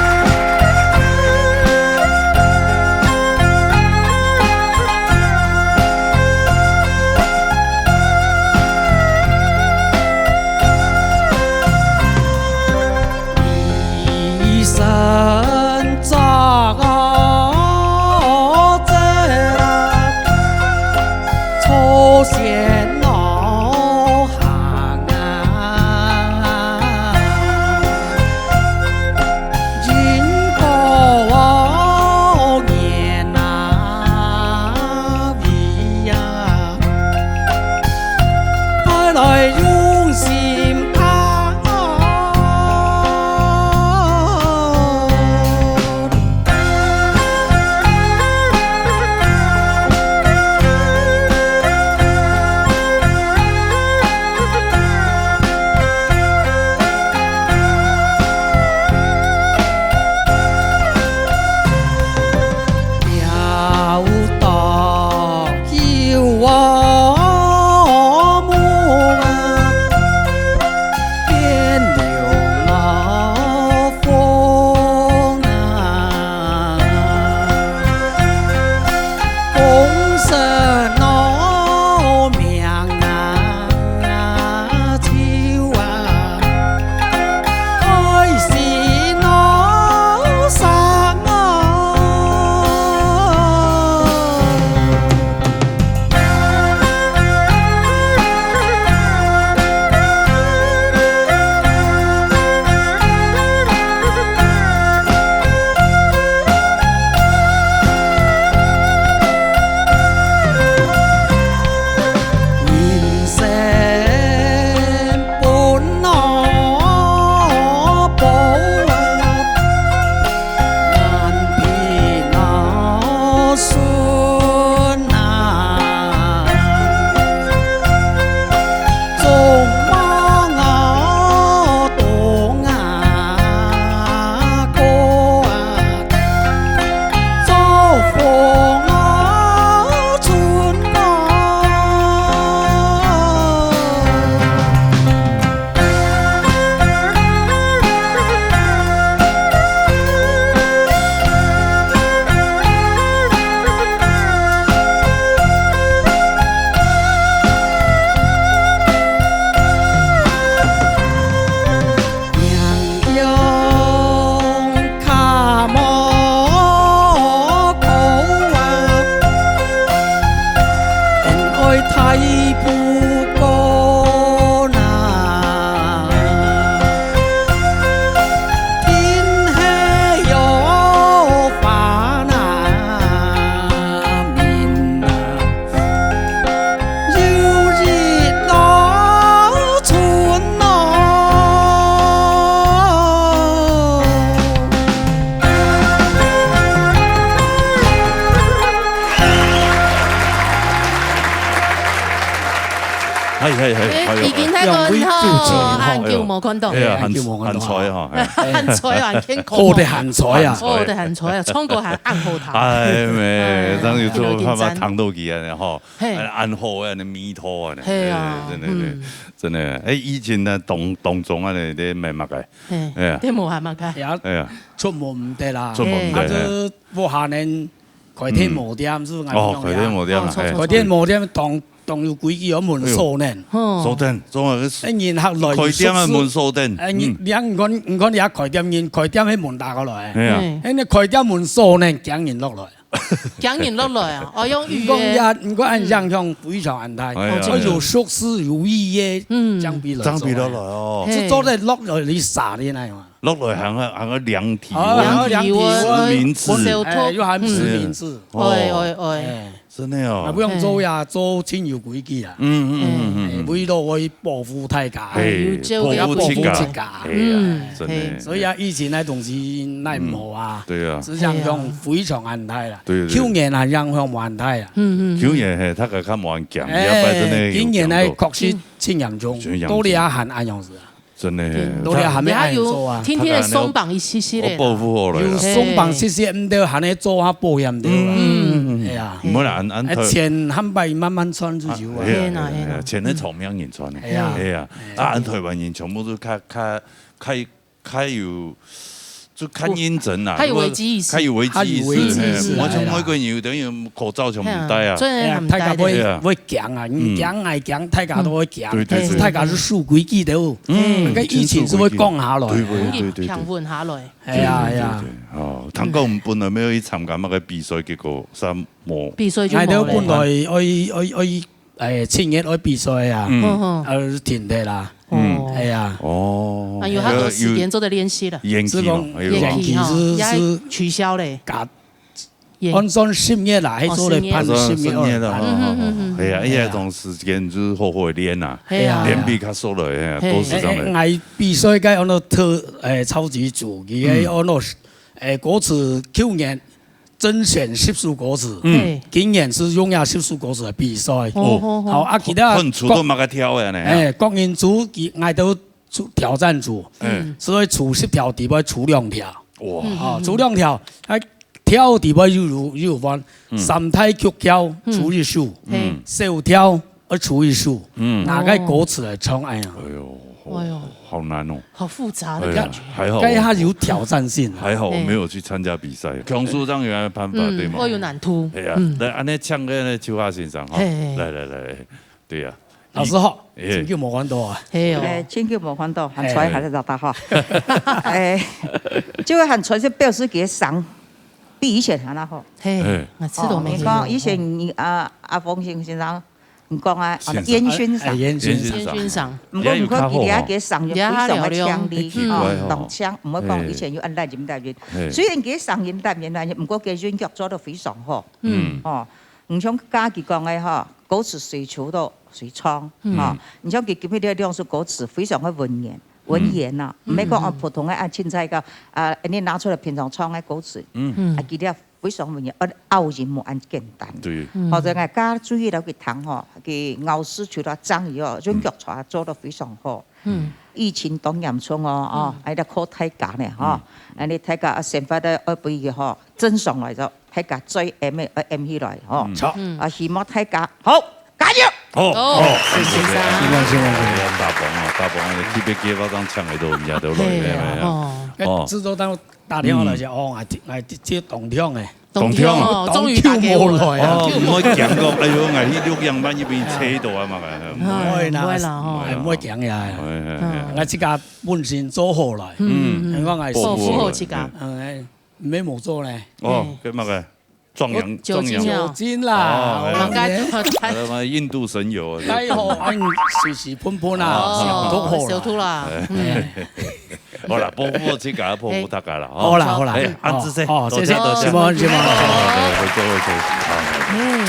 快咯。係係係，哎喲，已經太多人吼，用位主持人吼。恁久無看到。哎呀，哎，恁久無看到。還在吼，哎。還在啊，還健康。好得還在啊。好得還在啊，唱歌還恁好聽。哎，咩，哎，正有做辦法聽到佢啊，吼。嘿。哎，恁好啊，恁彌陀啊，係啊，哎，真的，嗯。真的。哎，以前呢，當，當中啊，你，你買麼个？嘿，哎呀。你無喊麼个？哎呀。哎呀。出門毋得啦。出門毋得，啊，嘿。這屋下人開店無店，嗯。是毋係？哦，恁樣呀。開店無店啊，哦，嘿。開店無店，當，當有規矩，愛問鎖等。哎喲。哦。鎖等，總係哎，人客來，開店啊，有熟事。問鎖等。哎，你，嗯。你看，你看，你看，你開店，人開店，係門打開來。哎呀。嘿。哎，你開店問鎖等，驚人落來。 驚人落來啊，哦，用預約。毋過也，毋過恁影響非常恁大。哎呀。哦，真的。哦，有熟事有預約，嗯。正會來做。正會落來哦。嘿。這做得落來，你煞你那樣啊。落來還要，還要量體溫。哦，還要量體溫。實名制。消毒。哎，又還實名制。嗯。哦。哎，哎，哎。哎。真的哦。啊，毋用做呀，嘿。做真有規矩啊。嗯，嗯，嗯，嗯，嗯。哎，為了愛保護大家。嘿，哎，有照顧。保護自家。保護自家。哎呀，嗯，真的。嘿。所以啊，以前个東西哪會無啊？嗯，對啊。 實際上非常恁大啦。對，對。舊年啊，影響無恁大啊。嗯，嗯，嗯。舊年，嘿，大家較無恁驚，哎，這擺真的有今年呢，驚到。確實真嚴重，真嚴重。到底還恁樣子啊？真的，嘿。到底還沒恁樣做啊？天天的鬆綁一息息的啦。哦，報復好了啦。有鬆綁一息，毋得還咧做啊，保險的啦。嗯。哎呀。毋好啦，恁，恁哎，錢還擺慢慢賺就有啊。啊，嘿啊，天哪，嘿啊，嘿啊，天哪。錢係聰明人賺的。哎呀。哎呀，哎呀。啊，恁台灣人全部都較，較，較 較有，就較認真啦，較有危機意識。較有危機意識，較有危機意識，嘿，毋好像外國人有等於口罩全部戴啊。嘿啊，所以哎呀，大家會，毋戴的。對啊。會驚啊，你驚愛驚，大家都會驚，嗯。對，對，對。但是大家係守規矩的哦。嗯，該疫情係會降下來。對，對，對，對，對。平穩下來。哎呀，哎呀。對，對，對，哦，聽講本來要去參加那個比賽，結果煞無。比賽就無了。𠊎兜本來愛，愛，愛，愛 哎，七月愛比賽啊，嗯。嗯哼。呃，停忒啦。嗯。哦。哎呀。哦。啊，有較多時間做得練習了。延期咯，是講哎喲。延期是，延期吼，也是取消咧。加，延。按算十月啦，哦，還做得辦十月。十月。十月了，哦，嗯哼，嗯哼。哎呀，哎呀。哎呀，這種時間就好好練啊，哎呀。練比較熟了，哎呀，嘿。都是這樣的。哎，哎，𠊎比賽該安到特，哎，超級組，佢个安到，嗯。哎，歌詞舊年 甄選十首歌詞，嗯。嘿。今年係用這十首歌詞來比賽。哦，好，好，好。好，啊，其他看出都麼个挑的呢？哎，各人組，佢，𠊎兜出挑戰組，嗯。所以出十條題目，出兩條。哇。哦，出兩條，啊，挑題目又有，又有分，嗯。三大曲調，嗯。出一首，嘿。小調， 愛出一首，嗯。拿該歌詞來唱，哎呀。哎喲，好，哎喲。好難哦。好複雜的感覺。哎呀，還好，該下有挑戰性。還好我沒有去參加比賽。哎。強叔這樣有辦法，嗯，對嗎？我有難度。哎呀，嗯。來，恁呢請个呢，秋華先生哈，嘿，嘿。來，來，來，對呀。老師好，哎。真久無看到啊。嘿哦。哎，真久無看到，還在，哎。還在找他哈。哎，這位還在是表示佢个聲比以前還要好。嘿，嘿。啊，這都沒聽過。哦，你講以前你，啊，阿峰先生 毋講啊，先生。煙燻嗓。哎，煙燻嗓。煙燻嗓。毋過，毋過，佢這个聲音非常个清麗，也有較好哦。哦，嗯。當清，毋會講以前有恁難音難音。嘿。雖然佢个聲音難音難音，毋過佢个韻腳做得非常好。嗯。哦，毋像家己講个吼，歌詞隨出都隨唱，嗯。吼。你像佢今日這兩首歌詞非常个文言，文言啊，嗯。毋係講哦，嗯。普通个啊，凊彩个啊，你拿出來平常唱个歌詞，嗯。啊，佢這非常文言，啊，拗音無恁簡單。對。嗯。或者𠊎較注意了去聽吼，佢咬字除了正以外，韻腳帶做得非常好。嗯。疫情當嚴重哦，哦，嗯。還得靠大家呢，吼。嗯。恁呢大家啊，生活个愛不易吼，正常來咗，大家再M愛M起來，吼。嗯。好。嗯。啊，希望大家好，加油！好，哦，好，謝謝先生。希望，希望，希望。哎呀，大鵬啊，大鵬啊，特別計劃上搶个都人家都來，嘿啊，哎呀。哦。哦。製作單位 打電話來就，嗯。哦，𠊎，𠊎，這當暢誒。當暢哦，當久無來啊。哦，毋會驚講，哎喲，𠊎去錄影班一邊車到啊嘛，哎，毋會。毋會啦，毋會啦，吼。哎，毋會驚呀。哎，哎，哎。嗯。𠊎自家本身做好來。嗯。你講𠊎保護好自家。嗯，哎，毋係無做呢。哦，哎。該麼个，壯陽，壯陽。酒精啊。酒精啦，哦，哎。𠊎，𠊎，哎，什麼印度神油啊，該好，哎，隨時噴噴啊，哦，消毒好啦。消毒啦。哎。嗯。 好啦，保護自家，保護大家啦，吼。好啦，好啦。哎，恁仔細，哦，哦，多謝，多謝。謝謝，謝謝。好，好，好，好，好。嗯。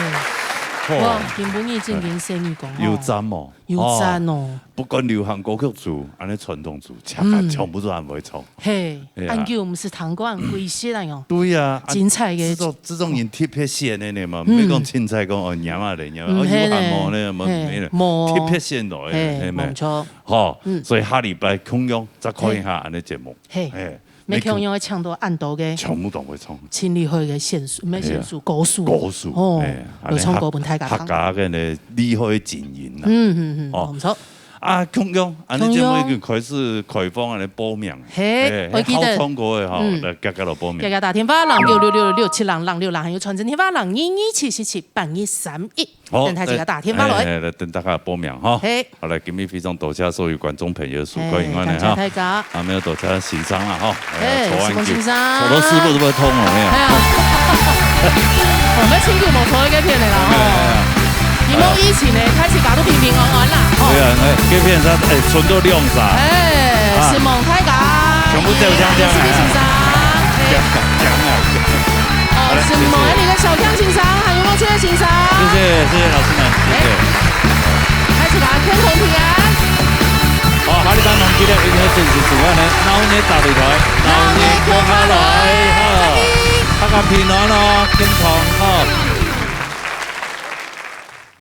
好。哇，今晡日正經細義講吼。有讚無？有讚哦。哦，不管流行歌曲組，恁呢傳統組，大家全部都恁會唱。嗯。嘿，哎呀。恁久毋係聽過恁歸色啊喲。對呀，啊，精彩个。這種，這種人特別選的呢嘛，嗯。毋係講凊彩講，哦，拈啊咧，拈啊，嗯，哦，有閒無呢，嘿，無，嘿，無咧，無。特別選落的，嘿，嘿，無錯。吼，嗯。所以下禮拜共樣再看一下，嘿。恁呢節目。嘿。嘿。 乜共樣愛請到恁多个全部都會唱。真厲害个選手，毋係選手，哎呀。歌手。歌手，哦，哎，來唱歌分大家聽。客家个呢，厲害个精英啦。嗯，嗯，嗯，哦。無錯。啊，共樣，恁呢節目已經開始開放恁呢報名。嘿，哎，我記得。好唱歌个吼，嗯。來，遽遽來報名。遽遽打電話，零九六六六七零零六零，還有傳真電話，零二二七七七八二三一。 好，等大家打電話來。哎，來，等大家報名哈。嘿。好，來，今日非常多謝所有觀眾朋友收看，嘿，因為呢，感謝大家。哈，啊，還有多謝先生啦，哈。哎，哎呀，坐恁久，承蒙先生。坐到屎朏都會痛了，哎呀。哎呀。我們辛苦無坐一個片了啦，哎呀，哎呀。吼。因為疫情呢，大自家都平平安安啦，吼。對啊，哎，這片上，哎，伸到兩儕。哎，啊。承蒙大家。全部照相，謝謝先生。哎。講，講啊，講。 哦，承蒙𠊎兜个小強先生，還有孟秋月先生。謝謝，謝謝老師們，謝謝。哎，大自家健康平安。好，下禮拜同樣記得一定要準時收看呢，鬧熱大擂台，鬧熱共下來，好，大家平安哦，健康哦。